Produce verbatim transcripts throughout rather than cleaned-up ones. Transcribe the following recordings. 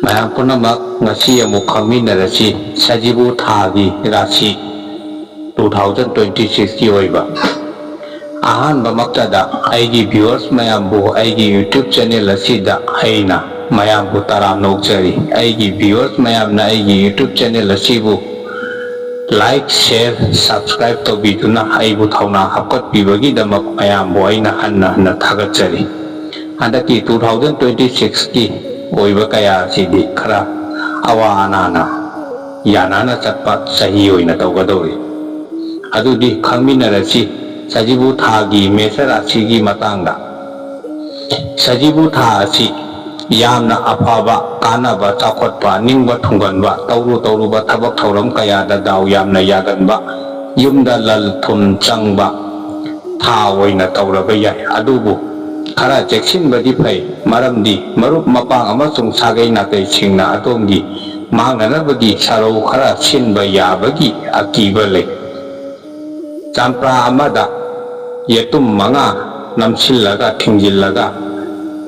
ꯃꯌꯥꯝ ꯄꯨꯝꯅꯃꯛ, ꯉꯁꯤ ꯑꯃꯨꯛ ꯈꯪꯃꯤꯟꯅꯔꯁꯤ ꯁꯖꯤꯕꯨ ꯊꯥꯒꯤ ꯔꯥꯁꯤ, two thousand twenty six ꯀꯤ ꯑꯣꯏꯕ꯫ ꯑꯍꯥꯟꯕꯃꯛꯇꯗ ꯑꯩꯒꯤ viewers ꯃꯌꯥꯝꯕꯨ ꯑꯩꯒꯤ YouTube channel ꯑꯁꯤꯗ ꯑꯩꯅ ꯃꯌꯥꯝꯕꯨ ꯇꯔꯥꯝꯅ ꯑꯣꯛꯆꯔꯤ꯫ ꯑꯩꯒꯤ viewers ꯃꯌꯥꯝꯅ ꯑꯩꯒꯤ YouTube channel ꯑꯁꯤꯕꯨ like, share, subscribe ꯇꯧꯕꯤꯗꯨꯅ ꯑꯩꯕꯨ ꯊꯧꯅꯥ ꯍꯥꯞꯀꯠꯄꯤꯕꯒꯤꯗꯃꯛ ꯃꯌꯥꯝꯕꯨ ꯑꯩꯅ ꯍꯟꯅ ꯍꯟꯅ ꯊꯥꯒꯠꯆꯔꯤ꯫ ꯍꯟꯗꯛꯀꯤ two thousand twenty six ꯀꯤ ꯑꯣꯏꯕ ꯀꯌꯥ ꯑꯁꯤꯗꯤ ꯈꯔ ꯑꯋꯥ ꯑꯅꯥꯅ ꯌꯥꯅꯅ ꯆꯠꯄ ꯆꯍꯤ ꯑꯣꯏꯅ ꯇꯧꯒꯗꯧꯔꯤ꯫ ꯑꯗꯨꯗꯤ ꯈꯪꯃꯤꯟꯅꯔꯁꯤ ꯁꯖꯤꯕꯨ ꯊꯥꯒꯤ ꯃꯦꯁ ꯔꯥꯁꯤꯒꯤ ꯃꯇꯥꯡꯗ꯫ ꯁꯖꯤꯕꯨ ꯊꯥ ꯑꯁꯤ ꯌꯥꯝꯅ ꯑꯐꯕ, ꯀꯥꯟꯅꯕ, ꯆꯥꯎꯈꯠꯄ, ꯅꯤꯡꯕ ꯊꯨꯡꯒꯟꯕ, ꯇꯧꯔꯨ ꯇꯧꯔꯨꯕ ꯊꯕꯛ ꯊꯧꯔꯝ ꯀꯌꯥꯗ ꯗꯥꯎ ꯌꯥꯝꯅ ꯌꯥꯒꯟꯕ, ꯌꯨꯝꯗ ꯂꯟ ꯊꯨꯝ ꯆꯪꯕ ꯊꯥ ꯑꯣꯏꯅ ꯇꯧꯔꯕ ꯌꯥꯏ꯫ ꯑꯗꯨꯕꯨ ꯈꯔ ꯆꯦꯛꯁꯤꯟꯕꯗꯤ ꯐꯩ, ꯃꯔꯝꯗꯤ ꯃꯔꯨꯞ ꯃꯄꯥꯡ ꯑꯃꯁꯨꯡ ꯁꯥꯒꯩ ꯅꯥꯇꯩꯁꯤꯡꯅ ꯑꯗꯣꯝꯒꯤ ꯃꯥꯡꯅꯅꯕꯒꯤ ꯁꯔꯧ ꯈꯔ ꯁꯤꯟꯕ ꯌꯥꯕꯒꯤ ꯑꯀꯤꯕ ꯂꯩ꯫ ꯆꯝꯄ꯭ꯔꯥ ꯑꯃꯗ ꯌꯦꯇꯨꯝ ꯃꯉꯥ ꯅꯝꯁꯤꯜꯂꯒ ꯊꯤꯡꯖꯤꯜꯂꯒ,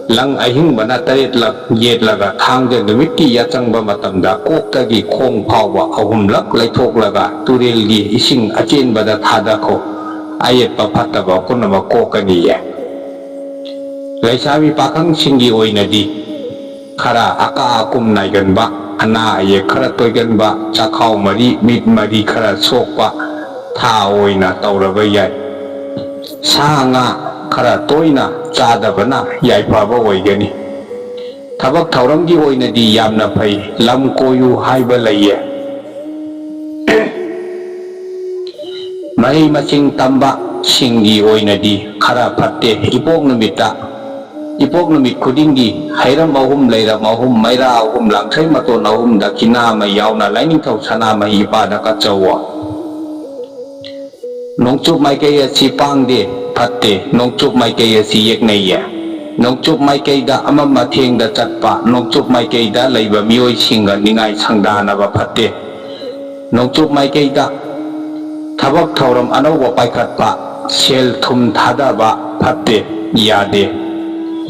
ꯂꯪ ꯑꯍꯤꯡꯕꯅ ꯇꯔꯦꯠꯂꯛ ꯌꯦꯠꯂꯒ, ꯊꯥꯡꯖ ꯅꯨꯃꯤꯠꯀꯤ ꯌꯥꯆꯪꯕ ꯃꯇꯝꯗ ꯀꯣꯛꯇꯒꯤ ꯈꯣꯡ ꯐꯥꯎꯕ ꯑꯍꯨꯝꯂꯛ ꯂꯩꯊꯣꯛꯂꯒ ꯇꯨꯔꯦꯜꯒꯤ ꯏꯁꯤꯡ ꯑꯆꯦꯟꯕꯗ ꯊꯥꯗꯈꯣ꯫ ꯑꯌꯦꯠꯄ ꯐꯠꯇꯕ ꯄꯨꯝꯅꯃꯛ ꯀꯣꯛꯀꯅꯤꯌꯦ꯫ ꯂꯩꯁꯥꯕꯤ ꯄꯥꯈꯪꯁꯤꯡꯒꯤ ꯑꯣꯏꯅꯗꯤ ꯈꯔ ꯑꯀꯥ ꯑꯀꯨꯝ ꯅꯥꯏꯒꯟꯕ, ꯑꯅꯥ ꯑꯌꯦꯛ ꯈꯔ ꯇꯣꯏꯒꯟꯕ, ꯆꯥꯛꯈꯥꯎ ꯃꯔꯤ, ꯃꯤꯠ ꯃꯔꯤ ꯈꯔ ꯁꯣꯛꯄ ꯊꯥ ꯑꯣꯏꯅ ꯇꯧꯔꯕ ꯌꯥꯏ꯫ ꯁꯥ ꯉꯥ ꯈꯔ ꯇꯣꯏꯅ ꯆꯥꯗꯕꯅ ꯌꯥꯏꯐꯕ ꯑꯣꯏꯒꯅꯤ꯫ ꯊꯕꯛ ꯊꯧꯔꯝꯒꯤ ꯑꯣꯏꯅꯗꯤ ꯌꯥꯝꯅ ꯐꯩ, ꯂꯝ ꯀꯣꯏꯌꯨ ꯍꯥꯏꯕ ꯂꯩꯌꯦ꯫ ꯃꯍꯩ ꯃꯁꯤꯡ ꯇꯝꯕ ꯁꯤꯡꯒꯤ ꯑꯣꯏꯅꯗꯤ ꯈꯔ ꯐꯠꯇꯦ꯫ ꯏꯄꯣꯛ ꯅꯨꯃꯤꯠꯇ, ꯏꯄꯣꯛ ꯅꯨꯃꯤꯠ ꯈꯨꯗꯤꯡꯒꯤ ꯍꯩꯔꯝ ꯑꯍꯨꯝ, ꯂꯩꯔꯝ ꯑꯍꯨꯝ, ꯃꯩꯔꯥ ꯑꯍꯨꯝ, ꯂꯥꯡꯊ꯭ꯔꯩ ꯃꯇꯣꯟ ꯑꯍꯨꯝ, ꯗꯈꯤꯅꯥ ꯑꯃ ꯌꯥꯎꯅ ꯂꯥꯏꯅꯤꯡꯊꯧ ꯁꯅꯥꯃꯍꯤ ꯏꯄꯥꯗ ꯀꯠꯆꯧꯋꯣ꯫ ꯅꯣꯡꯆꯨꯞ ꯃꯥꯏꯀꯩ ꯑꯁꯤ ꯄꯥꯡꯗꯦ, ꯐꯠꯇꯦ꯫ ꯅꯣꯡꯆꯨꯞ ꯃꯥꯏꯀꯩ ꯑꯁꯤ ꯌꯦꯛꯅꯩꯌꯦ꯫ ꯅꯣꯡꯆꯨꯞ ꯃꯥꯏꯀꯩꯗ ꯑꯃꯝ ꯑꯊꯦꯡꯗ ꯆꯠꯄ, ꯅꯣꯡꯆꯨꯞ ꯃꯥꯏꯀꯩꯗ ꯂꯩꯕ ꯃꯤꯑꯣꯏꯁꯤꯡꯒ ꯅꯤꯡꯉꯥꯏ ꯁꯪꯗꯥꯅꯕ ꯐꯠꯇꯦ꯫ ꯅꯣꯡꯆꯨꯞ ꯃꯥꯏꯀꯩꯗ ꯊꯕꯛ ꯊꯧꯔꯝ ꯑꯅꯧꯕ ꯄꯥꯏꯈꯠꯄ, ꯁꯦꯜ ꯊꯨꯝ ꯊꯥꯗꯕ ꯐꯠꯇꯦ, ꯌꯥꯗꯦ꯫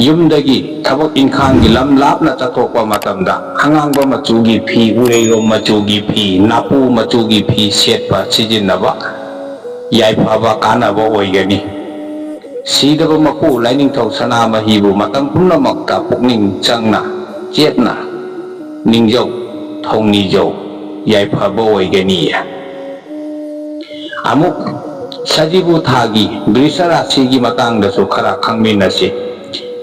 ꯌꯨꯝꯗꯒꯤ ꯊꯕꯛ ꯏꯪꯈꯥꯡꯒꯤ ꯂꯝ ꯂꯥꯞꯅ ꯆꯠꯊꯣꯛꯄ ꯃꯇꯝꯗ ꯑꯉꯥꯡꯕ ꯃꯆꯨꯒꯤ ꯐꯤ, ꯎꯔꯩꯔꯣꯝ ꯃꯆꯨꯒꯤ ꯐꯤ, ꯅꯥꯄꯨ ꯃꯆꯨꯒꯤ ꯐꯤ ꯁꯦꯠꯄ ꯁꯤꯖꯤꯟꯅꯕ ꯌꯥꯏꯐꯕ ꯀꯥꯟꯅꯕ ꯑꯣꯏꯒꯅꯤ꯫ ꯁꯤꯗꯕ ꯃꯄꯨ ꯂꯥꯏꯅꯤꯡꯊꯧ ꯁꯅꯥꯃꯍꯤꯕꯨ ꯃꯇꯝ ꯄꯨꯝꯅꯃꯛꯇ ꯄꯨꯛꯅꯤꯡ ꯆꯪꯅ, ꯆꯦꯠꯅ ꯅꯤꯡꯖꯧ, ꯊꯧꯅꯤꯖꯧ, ꯌꯥꯏꯐꯕ ꯑꯣꯏꯒꯅꯤ꯫ ꯑꯃꯨꯛ ꯁꯖꯤꯕꯨ ꯊꯥꯒꯤ ꯕ꯭ꯔꯤꯁ ꯔꯥꯁꯤꯒꯤ ꯃꯇꯥꯡꯗꯁꯨ ꯈꯔ ꯈꯪꯃꯤꯟꯅꯁꯤ꯫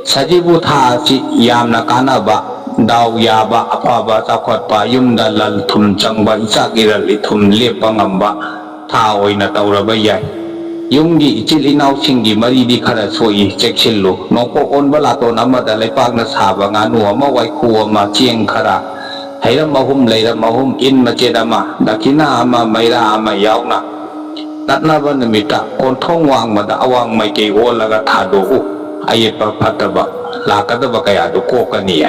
ꯁꯖꯤꯕꯨ ꯊꯥ ꯑꯁꯤ ꯌꯥꯝꯅ ꯀꯥꯟꯅꯕ, ꯗꯥꯎ ꯌꯥꯕ, ꯑꯐꯕ, ꯆꯥꯎꯈꯠꯄ, ꯌꯨꯝꯗ ꯂꯟ ꯊꯨꯝ ꯆꯪꯕ, ꯏꯆꯥꯛ ꯏꯔꯜ ꯏꯊꯨꯝ ꯂꯦꯞꯄ ꯉꯝꯕ ꯊꯥ ꯑꯣꯏꯅ ꯇꯧꯔꯕ ꯌꯥꯏ꯫ ꯌꯨꯝꯒꯤ ꯏꯆꯤꯜ ꯏꯅꯥꯎꯁꯤꯡꯒꯤ ꯃꯔꯤꯗꯤ ꯈꯔ ꯁꯣꯛꯏ, ꯆꯦꯛꯁꯤꯜꯂꯨ꯫ ꯅꯣꯡꯄꯣꯛ ꯑꯣꯟꯕ ꯂꯥꯇꯣꯟ ꯑꯃꯗ ꯂꯩꯄꯥꯛꯅ ꯁꯥꯕ ꯉꯥꯅꯨ ꯑꯃ, ꯋꯥꯏꯈꯨ ꯑꯃ, ꯆꯦꯡ ꯈꯔ, ꯍꯩꯔꯝ ꯑꯍꯨꯝ, ꯂꯩꯔꯝ ꯑꯍꯨꯝ, ꯏꯟ ꯃꯆꯦꯠ ꯑꯃ, ꯗꯈꯤꯅꯥ ꯑꯃ, ꯃꯩꯔꯥ ꯑꯃ ꯌꯥꯎꯅ ꯇꯠꯅꯕ ꯅꯨꯃꯤꯠꯇ ꯀꯣꯟꯊꯣꯡ ꯋꯥꯡꯃꯗ ꯑꯋꯥꯡ ꯃꯥꯏꯀꯩ ꯑꯣꯜꯂꯒ ꯊꯥꯗꯣꯛꯎ꯫ ꯑꯌꯦꯠꯄ ꯐꯠꯇꯕ ꯂꯥꯛꯀꯗꯕ ꯀꯌꯥꯗꯨ ꯀꯣꯛꯀꯅꯤ꯫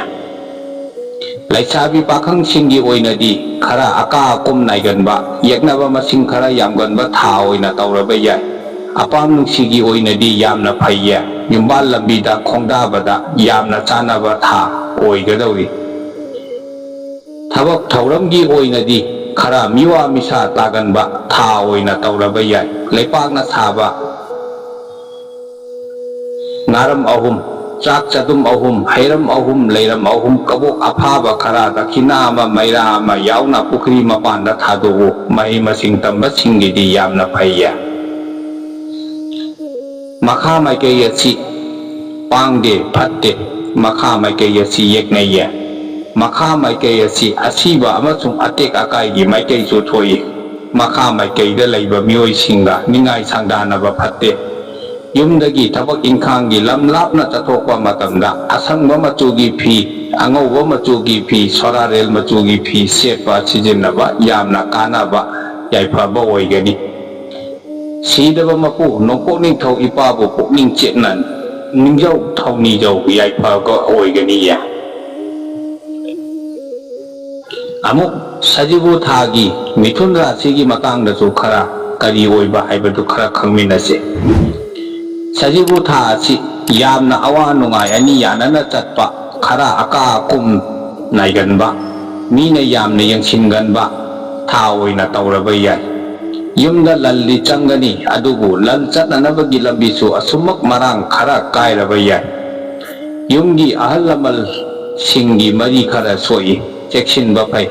ꯂꯩꯁꯥꯕꯤ ꯄꯥꯈꯪꯁꯤꯡꯒꯤ ꯑꯣꯏꯅꯗꯤ ꯈꯔ ꯑꯀꯥ ꯑꯀꯨꯝ ꯅꯥꯏꯒꯟꯕ, ꯌꯦꯛꯅꯕ ꯃꯁꯤꯡ ꯈꯔ ꯌꯥꯝꯒꯟꯕ ꯊꯥ ꯑꯣꯏꯅ ꯇꯧꯔꯕ ꯌꯥꯏ꯫ ꯑꯄꯥꯝ ꯅꯨꯡꯁꯤꯒꯤ ꯑꯣꯏꯅꯗꯤ ꯌꯥꯝꯅ ꯐꯩꯌꯦ꯫ ꯌꯨꯝꯕꯥꯜ ꯂꯝꯕꯤꯗ ꯈꯣꯡꯗꯥꯕꯗ ꯌꯥꯝꯅ ꯆꯥꯅꯕ ꯊꯥ ꯑꯣꯏꯒꯗꯧꯔꯤ꯫ ꯊꯕꯛ ꯊꯧꯔꯝꯒꯤ ꯑꯣꯏꯅꯗꯤ ꯈꯔ ꯃꯤꯋꯥ ꯃꯤꯁꯥ ꯇꯥꯒꯟꯕ ꯊꯥ ꯑꯣꯏꯅ ꯇꯧꯔꯕ ꯌꯥꯏ꯫ ꯂꯩꯄꯥꯛꯅ ꯁꯥꯕ ꯉꯥꯔꯝ ꯑꯍꯨꯝ, ꯆꯥꯛ ꯆꯗꯨꯝ ꯑꯍꯨꯝ, ꯍꯩꯔꯝ ꯑꯍꯨꯝ, ꯂꯩꯔꯝ ꯑꯍꯨꯝ, ꯀꯕꯣꯛ ꯑꯐꯥꯕ ꯈꯔ, ꯗꯈꯤꯅꯥ ꯑꯃ, ꯃꯩꯔꯥ ꯑꯃ ꯌꯥꯎꯅ ꯄꯨꯈ꯭ꯔꯤ ꯃꯄꯥꯟꯗ ꯊꯥꯗꯣꯛꯎ꯫ ꯃꯍꯩ ꯃꯁꯤꯡ ꯇꯝꯕꯁꯤꯡꯒꯤꯗꯤ ꯌꯥꯝꯅ ꯐꯩꯌꯦ꯫ ꯃꯈꯥ ꯃꯥꯏꯀꯩ ꯑꯁꯤ ꯄꯥꯡꯗꯦ, ꯐꯠꯇꯦ꯫ ꯃꯈꯥ ꯃꯥꯏꯀꯩ ꯑꯁꯤ ꯌꯦꯛꯅꯩꯌꯦ꯫ ꯃꯈꯥ ꯃꯥꯏꯀꯩ ꯑꯁꯤ ꯑꯁꯤꯕ ꯑꯃꯁꯨꯡ ꯑꯇꯦꯛ ꯑꯀꯥꯏꯒꯤ ꯃꯥꯏꯀꯩꯁꯨ ꯊꯣꯛꯏ꯫ ꯃꯈꯥ ꯃꯥꯏꯀꯩꯗ ꯂꯩꯕ ꯃꯤꯑꯣꯏꯁꯤꯡꯒ ꯅꯤꯡꯉꯥꯏ ꯁꯪꯗꯥꯅꯕ ꯐꯠꯇꯦ꯫ ꯌꯨꯝꯗꯒꯤ ꯊꯕꯛ ꯏꯪꯈꯥꯡꯒꯤ ꯂꯝ ꯂꯥꯞꯅ ꯆꯠꯊꯣꯛꯄ ꯃꯇꯝꯗ ꯑꯁꯪꯕ ꯃꯆꯨꯒꯤ ꯐꯤ, ꯑꯉꯧꯕ ꯃꯆꯨꯒꯤ ꯐꯤ, ꯁꯣꯔꯥꯔꯦꯜ ꯃꯆꯨꯒꯤ ꯐꯤ ꯁꯦꯠꯄ ꯁꯤꯖꯤꯟꯅꯕ ꯌꯥꯝꯅ ꯀꯥꯟꯅꯕ, ꯌꯥꯏꯐꯕ ꯑꯣꯏꯒꯅꯤ꯫ ꯁꯤꯗꯕ ꯃꯄꯨ ꯅꯣꯡꯄꯣꯛ ꯅꯤꯡꯊꯧ ꯏꯄꯥꯕꯨ ꯄꯨꯛꯅꯤꯡ ꯆꯦꯠꯅ ꯅꯤꯡꯖꯧ ꯊꯧꯅꯤꯖꯧ, ꯌꯥꯏꯐꯕ ꯑꯣꯏꯒꯅꯤꯌꯦ꯫ ꯑꯃꯨꯛ ꯁꯖꯤꯕꯨ ꯊꯥꯒꯤ ꯃꯤꯊꯨꯟ ꯔꯥꯁꯤꯒꯤ ꯃꯇꯥꯡꯗꯁꯨ ꯈꯔ ꯀꯔꯤ ꯑꯣꯏꯕ ꯍꯥꯏꯕꯗꯨ ꯈꯔ ꯈꯪꯃꯤꯟꯅꯁꯤ꯫ ꯁꯖꯤꯕꯨ ꯊꯥ ꯑꯁꯤ ꯌꯥꯝꯅ ꯑꯋꯥ ꯅꯨꯡꯉꯥꯏ ꯑꯅꯤ ꯌꯥꯅꯅ ꯆꯠꯄ, ꯈꯔ ꯑꯀꯥ ꯑꯀꯨꯝ ꯅꯥꯏꯒꯟꯕ, ꯃꯤꯅ ꯌꯥꯝꯅ ꯌꯦꯡꯁꯤꯟꯒꯟꯕ ꯊꯥ ꯑꯣꯏꯅ ꯇꯧꯔꯕ ꯌꯥꯏ꯫ ꯌꯨꯝꯗ ꯂꯜꯗꯤ ꯆꯪꯒꯅꯤ, ꯑꯗꯨꯕꯨ ꯂꯜ ꯆꯠꯅꯅꯕꯒꯤ ꯂꯝꯕꯤꯁꯨ ꯑꯁꯨꯝꯃꯛ ꯃꯔꯥꯡ ꯈꯔ ꯀꯥꯏꯔꯕ ꯌꯥꯏ꯫ ꯌꯨꯝꯒꯤ ꯑꯍꯜ ꯂꯃꯟꯁꯤꯡꯒꯤ ꯃꯔꯤ ꯈꯔ ꯁꯣꯛꯏ, ꯆꯦꯛꯁꯤꯟꯕ ꯐꯩ꯫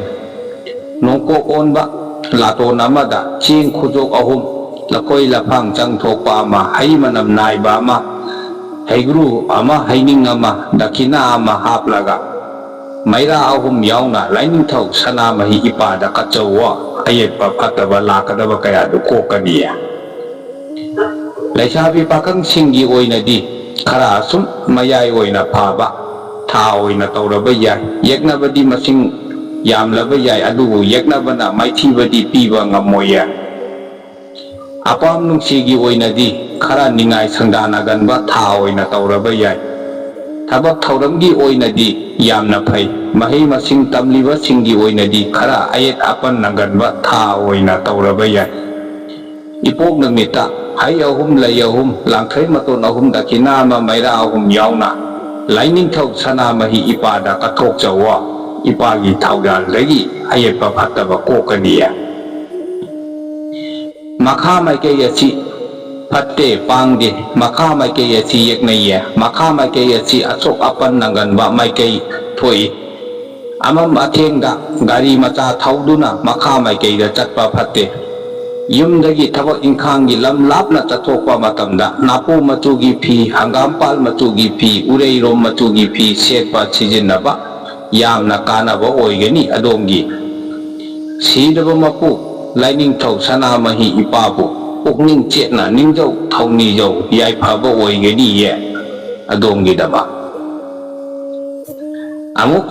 ꯅꯣꯡꯄꯣꯛ ꯑꯣꯟꯕ ꯂꯥꯇꯣꯟ ꯑꯃꯗ ꯆꯦꯡ ꯈꯨꯖꯣꯛ ꯑꯍꯨꯝ, ꯂꯐꯣꯏ ꯂꯐꯥꯡ ꯆꯪꯊꯣꯛꯄ ꯑꯃ, ꯍꯩ ꯃꯅꯝ ꯅꯥꯏꯕ ꯑꯃ, ꯍꯩꯒ꯭ꯔꯨ ꯑꯃ, ꯍꯩꯅꯤꯡ ꯑꯃ, ꯗꯈꯤꯅꯥ ꯑꯃ ꯍꯥꯞꯂꯒ, ꯃꯩꯔꯥ ꯑꯍꯨꯝ ꯌꯥꯎꯅ ꯂꯥꯏꯅꯤꯡꯊꯧ ꯁꯅꯥꯃꯍꯤ ꯏꯄꯥꯗ ꯀꯠꯆꯧꯋꯣ꯫ ꯑꯌꯦꯠꯄ ꯐꯠꯇꯕ ꯂꯥꯛꯀꯗꯕ ꯀꯌꯥꯗꯨ ꯀꯣꯛꯀꯅꯤ꯫ ꯂꯩꯁꯥꯕꯤ ꯄꯥꯈꯪꯁꯤꯡꯒꯤ ꯑꯣꯏꯅꯗꯤ ꯈꯔ ꯑꯁꯨꯝ ꯃꯌꯥꯏ ꯑꯣꯏꯅ ꯐꯕ ꯊꯥ ꯑꯣꯏꯅ ꯇꯧꯔꯕ ꯌꯥꯏ꯫ ꯌꯦꯛꯅꯕꯗꯤ ꯃꯁꯤꯡ ꯌꯥꯝꯂꯕ ꯌꯥꯏ, ꯑꯗꯨꯕꯨ ꯌꯦꯛꯅꯕꯅ ꯃꯥꯏꯊꯤꯕꯗꯤ ꯄꯤꯕ ꯉꯝꯃꯣꯏꯌꯦ꯫ ꯑꯄꯥꯝ ꯅꯨꯡꯁꯤꯒꯤ ꯑꯣꯏꯅꯗꯤ ꯈꯔ ꯅꯤꯡꯉꯥꯏ ꯁꯪꯗꯥꯅꯒꯟꯕ ꯊꯥ ꯑꯣꯏꯅ ꯇꯧꯔꯕ ꯌꯥꯏ꯫ ꯊꯕꯛ ꯊꯧꯔꯝꯒꯤ ꯑꯣꯏꯅꯗꯤ ꯌꯥꯝꯅ ꯐꯩ꯫ ꯃꯍꯩ ꯃꯁꯤꯡ ꯇꯝꯂꯤꯕꯁꯤꯡꯒꯤ ꯑꯣꯏꯅꯗꯤ ꯈꯔ ꯑꯌꯦꯠ ꯑꯄꯟ ꯅꯪꯒꯟꯕ ꯊꯥ ꯑꯣꯏꯅ ꯇꯧꯔꯕ ꯌꯥꯏ꯫ ꯏꯄꯣꯛ ꯅꯨꯃꯤꯠꯇ ꯍꯩ ꯑꯍꯨꯝ, ꯂꯩ ꯑꯍꯨꯝ, ꯂꯥꯡꯊ꯭ꯔꯩ ꯃꯇꯣꯟ ꯑꯍꯨꯝ, ꯗꯈꯤꯅꯥ ꯑꯃ, ꯃꯩꯔꯥ ꯑꯍꯨꯝ ꯌꯥꯎꯅ ꯂꯥꯏꯅꯤꯡꯊꯧ ꯁꯅꯥꯃꯍꯤ ꯏꯄꯥꯗ ꯀꯠꯊꯣꯛꯆꯧꯋꯣ꯫ ꯏꯄꯥꯒꯤ ꯊꯧꯖꯥꯜꯗꯒꯤ ꯑꯌꯦꯠꯄ ꯐꯠꯇꯕ ꯀꯣꯛꯀꯅꯤꯌꯦ꯫ ꯃꯈꯥ ꯃꯥꯏꯀꯩ ꯑꯁꯤ ꯐꯠꯇꯦ, ꯄꯥꯡꯗꯦ꯫ ꯃꯈꯥ ꯃꯥꯏꯀꯩ ꯑꯁꯤ ꯌꯦꯛꯅꯩꯌꯦ꯫ ꯃꯈꯥ ꯃꯥꯏꯀꯩ ꯑꯁꯤ ꯑꯁꯣꯛ ꯑꯄꯟ ꯅꯪꯒꯟꯕ ꯃꯥꯏꯀꯩ ꯊꯣꯛꯏ꯫ ꯑꯃꯝ ꯑꯊꯦꯡꯗ ꯒꯥꯔꯤ ꯃꯆꯥ ꯊꯧꯗꯨꯅ ꯃꯈꯥ ꯃꯥꯏꯀꯩꯗ ꯆꯠꯄ ꯐꯠꯇꯦ꯫ ꯌꯨꯝꯗꯒꯤ ꯊꯕꯛ ꯏꯪꯈꯥꯡꯒꯤ ꯂꯝ ꯂꯥꯞꯅ ꯆꯠꯊꯣꯛꯄ ꯃꯇꯝꯗ ꯅꯥꯄꯨ ꯃꯆꯨꯒꯤ ꯐꯤ, ꯍꯪꯒꯥꯝꯄꯥꯜ ꯃꯆꯨꯒꯤ ꯐꯤ, ꯎꯔꯩꯔꯣꯝ ꯃꯆꯨꯒꯤ ꯐꯤ ꯁꯦꯠꯄ ꯁꯤꯖꯤꯟꯅꯕ ꯌꯥꯝꯅ ꯀꯥꯟꯅꯕ ꯑꯣꯏꯒꯅꯤ꯫ ꯑꯗꯣꯝꯒꯤ ꯁꯤꯗꯕ ꯃꯄꯨ ꯂꯥꯏꯅꯤꯡꯊꯧ ꯁꯅꯥꯃꯍꯤ ꯏꯄꯥꯕꯨ ꯄꯨꯛꯅꯤꯡ ꯆꯦꯠꯅ ꯅꯤꯡꯖꯧ, ꯊꯧꯅꯤꯖꯧ, ꯌꯥꯏꯐꯕ ꯑꯣꯏꯒꯅꯤꯌꯦ ꯑꯗꯣꯝꯒꯤꯗꯃꯛ꯫ ꯑꯃꯨꯛ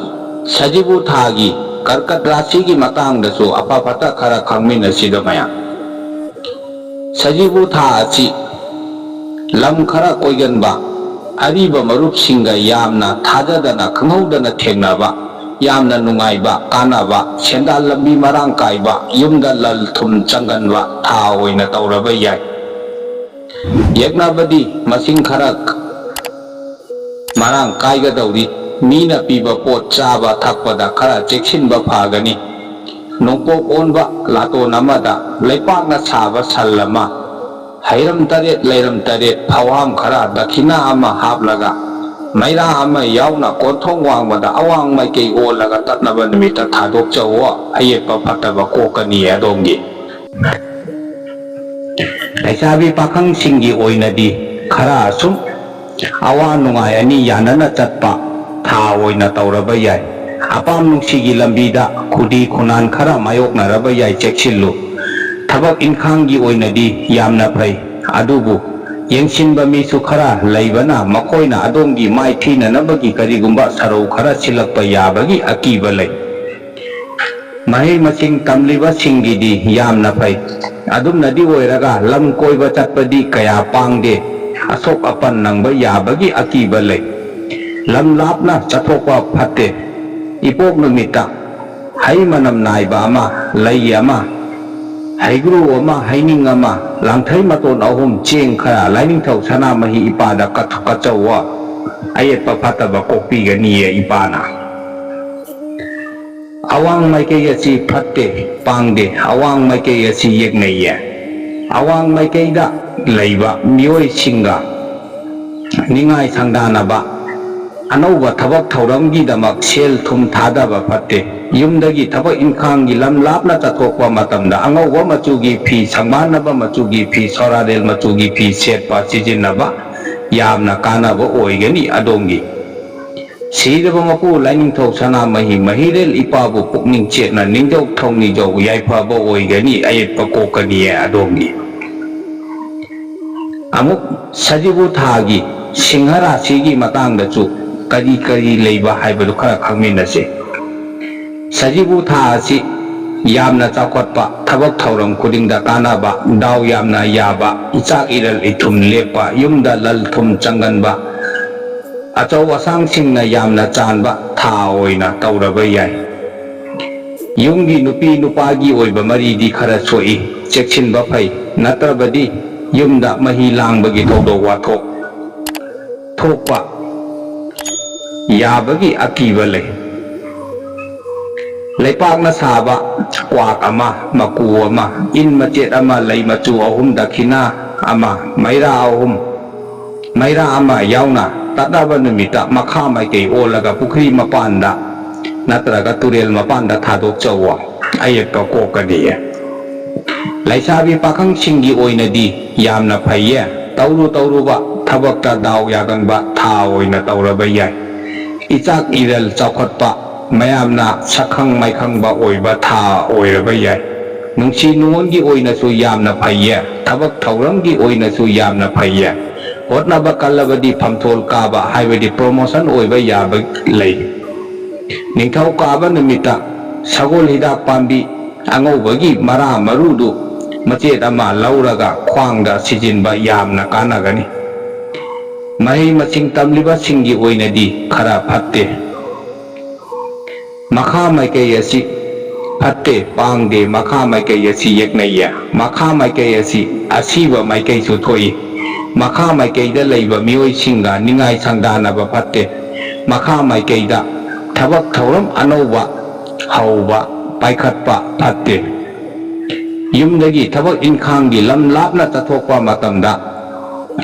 ꯁꯖꯤꯕꯨ ꯊꯥꯒꯤ ꯀꯔꯀꯠ ꯔꯥꯁꯤꯒꯤ ꯃꯇꯥꯡꯗꯁꯨ ꯑꯐ ꯐꯠꯇ ꯈꯔ ꯈꯪꯃꯤꯟꯅꯁꯤꯗ ꯃꯌꯥꯝ꯫ ꯁꯖꯤꯕꯨ ꯊꯥ ꯑꯁꯤ ꯂꯝ ꯈꯔ ꯀꯣꯏꯒꯟꯕ, ꯑꯔꯤꯕ ꯃꯔꯨꯞꯁꯤꯡꯒ ꯌꯥꯝꯅ ꯊꯥꯖꯗꯅ ꯈꯪꯍꯧꯗꯅ ꯊꯦꯡꯅꯕ, ꯌꯥꯝꯅ ꯅꯨꯡꯉꯥꯏꯕ, ꯀꯥꯟꯅꯕ, ꯁꯦꯟꯗꯥꯟ ꯂꯝꯕꯤ ꯃꯔꯥꯡ ꯀꯥꯏꯕ, ꯌꯨꯝꯗ ꯂꯜ ꯊꯨꯝ ꯆꯪꯒꯟꯕ ꯊꯥ ꯑꯣꯏꯅ ꯇꯧꯔꯕ ꯌꯥꯏ꯫ ꯌꯦꯛꯅꯕꯗꯤ ꯃꯁꯤꯡ ꯈꯔ ꯃꯔꯥꯡ ꯀꯥꯏꯒꯗꯧꯔꯤ꯫ ꯃꯤꯅ ꯄꯤꯕ ꯄꯣꯠ ꯆꯥꯕ ꯊꯛꯄꯗ ꯈꯔ ꯆꯦꯛꯁꯤꯟꯕ ꯐꯒꯅꯤ꯫ ꯅꯣꯡꯄꯣꯛ ꯑꯣꯟꯕ ꯂꯥꯇꯣꯟ ꯑꯃꯗ ꯂꯩꯄꯥꯛꯅ ꯁꯥꯕ ꯁꯟ ꯑꯃ, ꯍꯩꯔꯝ ꯇꯔꯦꯠ ꯂꯩꯔꯝ ꯇꯔꯦꯠ ꯐꯧꯍꯥꯝ ꯈꯔ ꯗꯈꯤꯅꯥ ꯑꯃ ꯍꯥꯞꯂꯒ ꯃꯩꯔꯥ ꯑꯃ ꯌꯥꯎꯅ ꯀꯣꯟꯊꯣꯡ ꯋꯥꯡꯃꯗ ꯑꯋꯥꯡ ꯃꯥꯏꯀꯩ ꯑꯣꯜꯂꯒ ꯇꯠꯅꯕ ꯅꯨꯃꯤꯠꯇ ꯊꯥꯗꯣꯛꯆꯧꯑꯣ꯫ ꯑꯌꯦꯠꯄ ꯐꯠꯇꯕ ꯀꯣꯛꯀꯅꯤ ꯑꯗꯣꯝꯒꯤ꯫ ꯂꯩꯁꯥꯕꯤ ꯄꯥꯈꯪꯁꯤꯡꯒꯤ ꯑꯣꯏꯅꯗꯤ ꯈꯔ ꯑꯁꯨꯝ ꯑꯋꯥ ꯅꯨꯡꯉꯥꯏ ꯑꯅꯤ ꯌꯥꯅꯅ ꯆꯠꯄ ꯊꯥ ꯑꯣꯏꯅ ꯇꯧꯔꯕ ꯌꯥꯏ꯫ ꯑꯄꯥꯝ ꯅꯨꯡꯁꯤꯒꯤ ꯂꯝꯕꯤꯗ ꯈꯨꯗꯤ ꯈꯨꯅꯥꯟ ꯈꯔ ꯃꯥꯌꯣꯛꯅꯔꯕ ꯌꯥꯏ, ꯆꯦꯛꯁꯤꯜꯂꯨ꯫ ꯊꯕꯛ ꯏꯟꯈꯥꯡꯒꯤ ꯑꯣꯏꯅꯗꯤ ꯌꯥꯝꯅ ꯐꯩ, ꯑꯗꯨꯕꯨ ꯌꯦꯡꯁꯤꯟꯕ ꯃꯤꯁꯨ ꯈꯔ ꯂꯩꯕꯅ ꯃꯈꯣꯏꯅ ꯑꯗꯣꯝꯒꯤ ꯃꯥꯏ ꯊꯤꯅꯅꯕꯒꯤ ꯀꯔꯤꯒꯨꯝꯕ ꯁꯔꯧ ꯈꯔ ꯁꯤꯜꯂꯛꯄ ꯌꯥꯕꯒꯤ ꯑꯀꯤꯕ ꯂꯩ꯫ ꯃꯍꯩ ꯃꯁꯤꯡ ꯇꯝꯂꯤꯕꯁꯤꯡꯒꯤꯗꯤ ꯌꯥꯝꯅ ꯐꯩ꯫ ꯑꯗꯨꯝꯅꯗꯤ ꯑꯣꯏꯔꯒ ꯂꯝ ꯀꯣꯏꯕ ꯆꯠꯄꯗꯤ ꯀꯌꯥ ꯄꯥꯡꯗꯦ꯫ ꯑꯁꯣꯛ ꯑꯄꯟ ꯅꯪꯕ ꯌꯥꯕꯒꯤ ꯑꯀꯤꯕ ꯂꯩ꯫ ꯂꯝ ꯂꯥꯞꯅ ꯆꯠꯊꯣꯛꯄ ꯐꯠꯇꯦ꯫ ꯏꯄꯣꯛ ꯅꯨꯃꯤꯠꯇ ꯍꯩ ꯃꯅꯝ ꯅꯥꯏꯕ ꯑꯃ, ꯂꯩ ꯑꯃ, ꯍꯩꯒ꯭ꯔꯨ ꯑꯃ, ꯍꯩꯅꯤꯡ ꯑꯃ, ꯂꯥꯡꯊꯩ ꯃꯇꯣꯟ ꯑꯍꯨꯝ, ꯆꯦꯡ ꯈꯔ, ꯂꯥꯏꯅꯤꯡꯊꯧ ꯁꯅꯥꯃꯍꯤ ꯏꯄꯥꯗ ꯀꯠ-, ꯀꯠꯆꯧꯋ꯫ ꯑꯌꯦꯠꯄ ꯐꯠꯇꯕ ꯀꯣꯛꯄꯤꯒꯅꯤꯌꯦ ꯏꯄꯥꯅ꯫ ꯑꯋꯥꯡ ꯃꯥꯏꯀꯩ ꯑꯁꯤ ꯐꯠꯇꯦ, ꯄꯥꯡꯗꯦ꯫ ꯑꯋꯥꯡ ꯃꯥꯏꯀꯩ ꯑꯁꯤ ꯌꯦꯛꯅꯩꯌꯦ꯫ ꯑꯋꯥꯡ ꯃꯥꯏꯀꯩꯗ ꯂꯩꯕ ꯃꯤꯑꯣꯏꯁꯤꯡꯒ ꯅꯤꯡꯉꯥꯏ ꯁꯪꯗꯥꯅꯕ, ꯑꯅꯧꯕ ꯊꯕꯛ ꯊꯧꯔꯝꯒꯤꯗꯃꯛ ꯁꯦꯜ ꯊꯨꯝ ꯊꯥꯗꯕ ꯐꯠꯇꯦ꯫ ꯌꯨꯝꯗꯒꯤ ꯊꯕꯛ ꯏꯪꯈꯥꯡꯒꯤ ꯂꯝ ꯂꯥꯞꯅ ꯆꯠꯊꯣꯛꯄ ꯃꯇꯝꯗ ꯑꯉꯧꯕ ꯃꯆꯨꯒꯤ ꯐꯤ, ꯁꯪꯕꯥꯟꯅꯕ ꯃꯆꯨꯒꯤ ꯐꯤ, ꯁꯣꯔꯥꯔꯦꯜ ꯃꯆꯨꯒꯤ ꯐꯤ ꯁꯦꯠꯄ ꯁꯤꯖꯤꯟꯅꯕ ꯌꯥꯝꯅ ꯀꯥꯟꯅꯕ ꯑꯣꯏꯒꯅꯤ ꯑꯗꯣꯝꯒꯤ꯫ ꯁꯤꯔꯕ ꯃꯄꯨ ꯂꯥꯏꯅꯤꯡꯊꯧ ꯁꯅꯥꯃꯍꯤ ꯃꯍꯤꯔꯦꯜ ꯏꯄꯥꯕꯨ ꯄꯨꯛꯅꯤꯡ ꯆꯦꯠꯅ ꯅꯤꯡꯖꯧ ꯊꯧꯅꯤꯖꯧ, ꯌꯥꯏꯐꯕ ꯑꯣꯏꯒꯅꯤ, ꯑꯌꯦꯠꯄ ꯀꯣꯛꯀꯅꯤꯌꯦ ꯑꯗꯣꯝꯒꯤ꯫ ꯑꯃꯨꯛ ꯁꯖꯤꯕꯨ ꯊꯥꯒꯤ ꯁꯤꯡꯍ ꯔꯥꯁꯤꯒꯤ ꯃꯇꯥꯡꯗꯁꯨ ꯀꯔꯤ ꯀꯔꯤ ꯂꯩꯕ ꯍꯥꯏꯕꯗꯨ ꯈꯔ ꯈꯪꯃꯤꯟꯅꯁꯤ꯫ ꯁꯖꯤꯕꯨ ꯊꯥ ꯑꯁꯤ ꯌꯥꯝꯅ ꯆꯥꯎꯈꯠꯄ, ꯊꯕꯛ ꯊꯧꯔꯝ ꯈꯨꯗꯤꯡꯗ ꯀꯥꯟꯅꯕ, ꯗꯥꯎ ꯌꯥꯝꯅ ꯌꯥꯕ, ꯏꯆꯥꯛ ꯏꯔꯜ ꯏꯊꯨꯝ ꯂꯦꯞꯄ, ꯌꯨꯝꯗ ꯂꯟ ꯊꯨꯝ ꯆꯪꯒꯟꯕ, ꯑꯆꯧ ꯑꯁꯥꯡꯁꯤꯡꯅ ꯌꯥꯝꯅ ꯆꯥꯟꯕ ꯊꯥ ꯑꯣꯏꯅ ꯇꯧꯔꯕ ꯌꯥꯏ꯫ ꯌꯨꯝꯒꯤ ꯅꯨꯄꯤ ꯅꯨꯄꯥꯒꯤ ꯑꯣꯏꯕ ꯃꯔꯤꯗꯤ ꯈꯔ ꯁꯣꯛꯏ, ꯆꯦꯛꯁꯤꯟꯕ ꯐꯩ, ꯅꯠꯇ꯭ꯔꯕꯗꯤ ꯌꯨꯝꯗ ꯃꯍꯤ ꯂꯥꯡꯕꯒꯤ ꯊꯧꯗꯣꯛ ꯋꯥꯊꯣꯛ ꯊꯣꯛꯄ, ꯌꯥꯕꯒꯤ ꯑꯀꯤꯕ ꯂꯩ꯫ ꯂꯩꯄꯥꯛꯅ ꯁꯥꯕ ꯀ꯭ꯋꯥꯛ ꯑꯃ, ꯃꯀꯨ ꯑꯃ, ꯏꯟ ꯃꯆꯦꯠ ꯑꯃ, ꯂꯩ ꯃꯆꯨ ꯑꯍꯨꯝ, ꯗꯈꯤꯅꯥ ꯑꯃ, ꯃꯩꯔꯥ ꯑꯍꯨꯝ, ꯃꯩꯔꯥ ꯑꯃ ꯌꯥꯎꯅ ꯇꯠꯅꯕ ꯅꯨꯃꯤꯠꯇ ꯃꯈꯥ ꯃꯥꯏꯀꯩ ꯑꯣꯜꯂꯒ ꯄꯨꯈ꯭ꯔꯤ ꯃꯄꯥꯟꯗ ꯅꯠꯇ꯭ꯔꯒ ꯇꯨꯔꯦꯜ ꯃꯄꯥꯟꯗ ꯊꯥꯗꯣꯛꯆꯧꯋꯣ꯫ ꯑꯌꯦꯠꯄ ꯀꯣꯛꯀꯅꯤꯌꯦ꯫ ꯂꯩꯁꯥꯕꯤ ꯄꯥꯈꯪꯁꯤꯡꯒꯤ ꯑꯣꯏꯅꯗꯤ ꯌꯥꯝꯅ ꯐꯩꯌꯦ꯫ ꯇꯧꯔꯨ ꯇꯧꯔꯨꯕ ꯊꯕꯛꯇ ꯗꯥꯎ ꯌꯥꯒꯟꯕ ꯊꯥ ꯑꯣꯏꯅ ꯇꯧꯔꯕ ꯌꯥꯏ꯫ ꯏꯆꯥꯛ ꯏꯔꯜ ꯆꯥꯎꯈꯠꯄ, ꯃꯌꯥꯝꯅ ꯁꯛꯈꯪ ꯃꯥꯏꯈꯪꯕ ꯑꯣꯏꯕ ꯊꯥ ꯑꯣꯏꯔꯕ ꯌꯥꯏ꯫ ꯅꯨꯡꯁꯤ ꯅꯨꯡꯉꯣꯟꯒꯤ ꯑꯣꯏꯅꯁꯨ ꯌꯥꯝꯅ ꯐꯩꯌꯦ꯫ ꯊꯕꯛ ꯊꯧꯔꯝꯒꯤ ꯑꯣꯏꯅꯁꯨ ꯌꯥꯝꯅ ꯐꯩꯌꯦ꯫ ꯍꯣꯠꯅꯕ ꯀꯜꯂꯕꯗꯤ ꯐꯝꯊꯣꯜ ꯀꯥꯕ ꯍꯥꯏꯕꯗꯤ promotion ꯑꯣꯏꯕ ꯌꯥꯕ ꯂꯩ꯫ ꯅꯤꯡꯊꯧꯀꯥꯕ ꯅꯨꯃꯤꯠꯇ ꯁꯒꯣꯜ ꯍꯤꯗꯥꯛ ꯄꯥꯝꯕꯤ ꯑꯉꯧꯕꯒꯤ ꯃꯔꯥ ꯃꯔꯨꯗꯨ ꯃꯆꯦꯠ ꯑꯃ ꯂꯧꯔꯒ ꯈ꯭ꯋꯥꯡꯗ ꯁꯤꯖꯤꯟꯕ ꯌꯥꯝꯅ ꯀꯥꯟꯅꯒꯅꯤ꯫ ꯃꯍꯩ ꯃꯁꯤꯡ ꯇꯝꯂꯤꯕꯁꯤꯡꯒꯤ ꯑꯣꯏꯅꯗꯤ ꯈꯔ ꯐꯠꯇꯦ꯫ ꯃꯈꯥ ꯃꯥꯏꯀꯩ ꯑꯁꯤ ꯐꯠꯇꯦ, ꯄꯥꯡꯗꯦ, ꯃꯈꯥ ꯃꯥꯏꯀꯩ ꯑꯁꯤ ꯌꯦꯛꯅꯩꯌꯦ꯫ ꯃꯈꯥ ꯃꯥꯏꯀꯩ ꯑꯁꯤ ꯑꯁꯤꯕ ꯃꯥꯏꯀꯩꯁꯨ ꯊꯣꯛꯏ꯫ ꯃꯈꯥ ꯃꯥꯏꯀꯩꯗ ꯂꯩꯕ ꯃꯤꯑꯣꯏꯁꯤꯡꯒ ꯅꯤꯡꯉꯥꯏ ꯁꯪꯗꯥꯅꯕ ꯐꯠꯇꯦ꯫ ꯃꯈꯥ ꯃꯥꯏꯀꯩꯗ ꯊꯕꯛ ꯊꯧꯔꯝ ꯑꯅꯧꯕ ꯍꯧꯕ, ꯄꯥꯏꯈꯠꯄ ꯐꯠꯇꯦ꯫ ꯌꯨꯝꯗꯒꯤ ꯊꯕꯛ ꯏꯟꯈꯥꯡꯒꯤ ꯂꯝ ꯂꯥꯞꯅ ꯆꯠꯊꯣꯛꯄ ꯃꯇꯝꯗ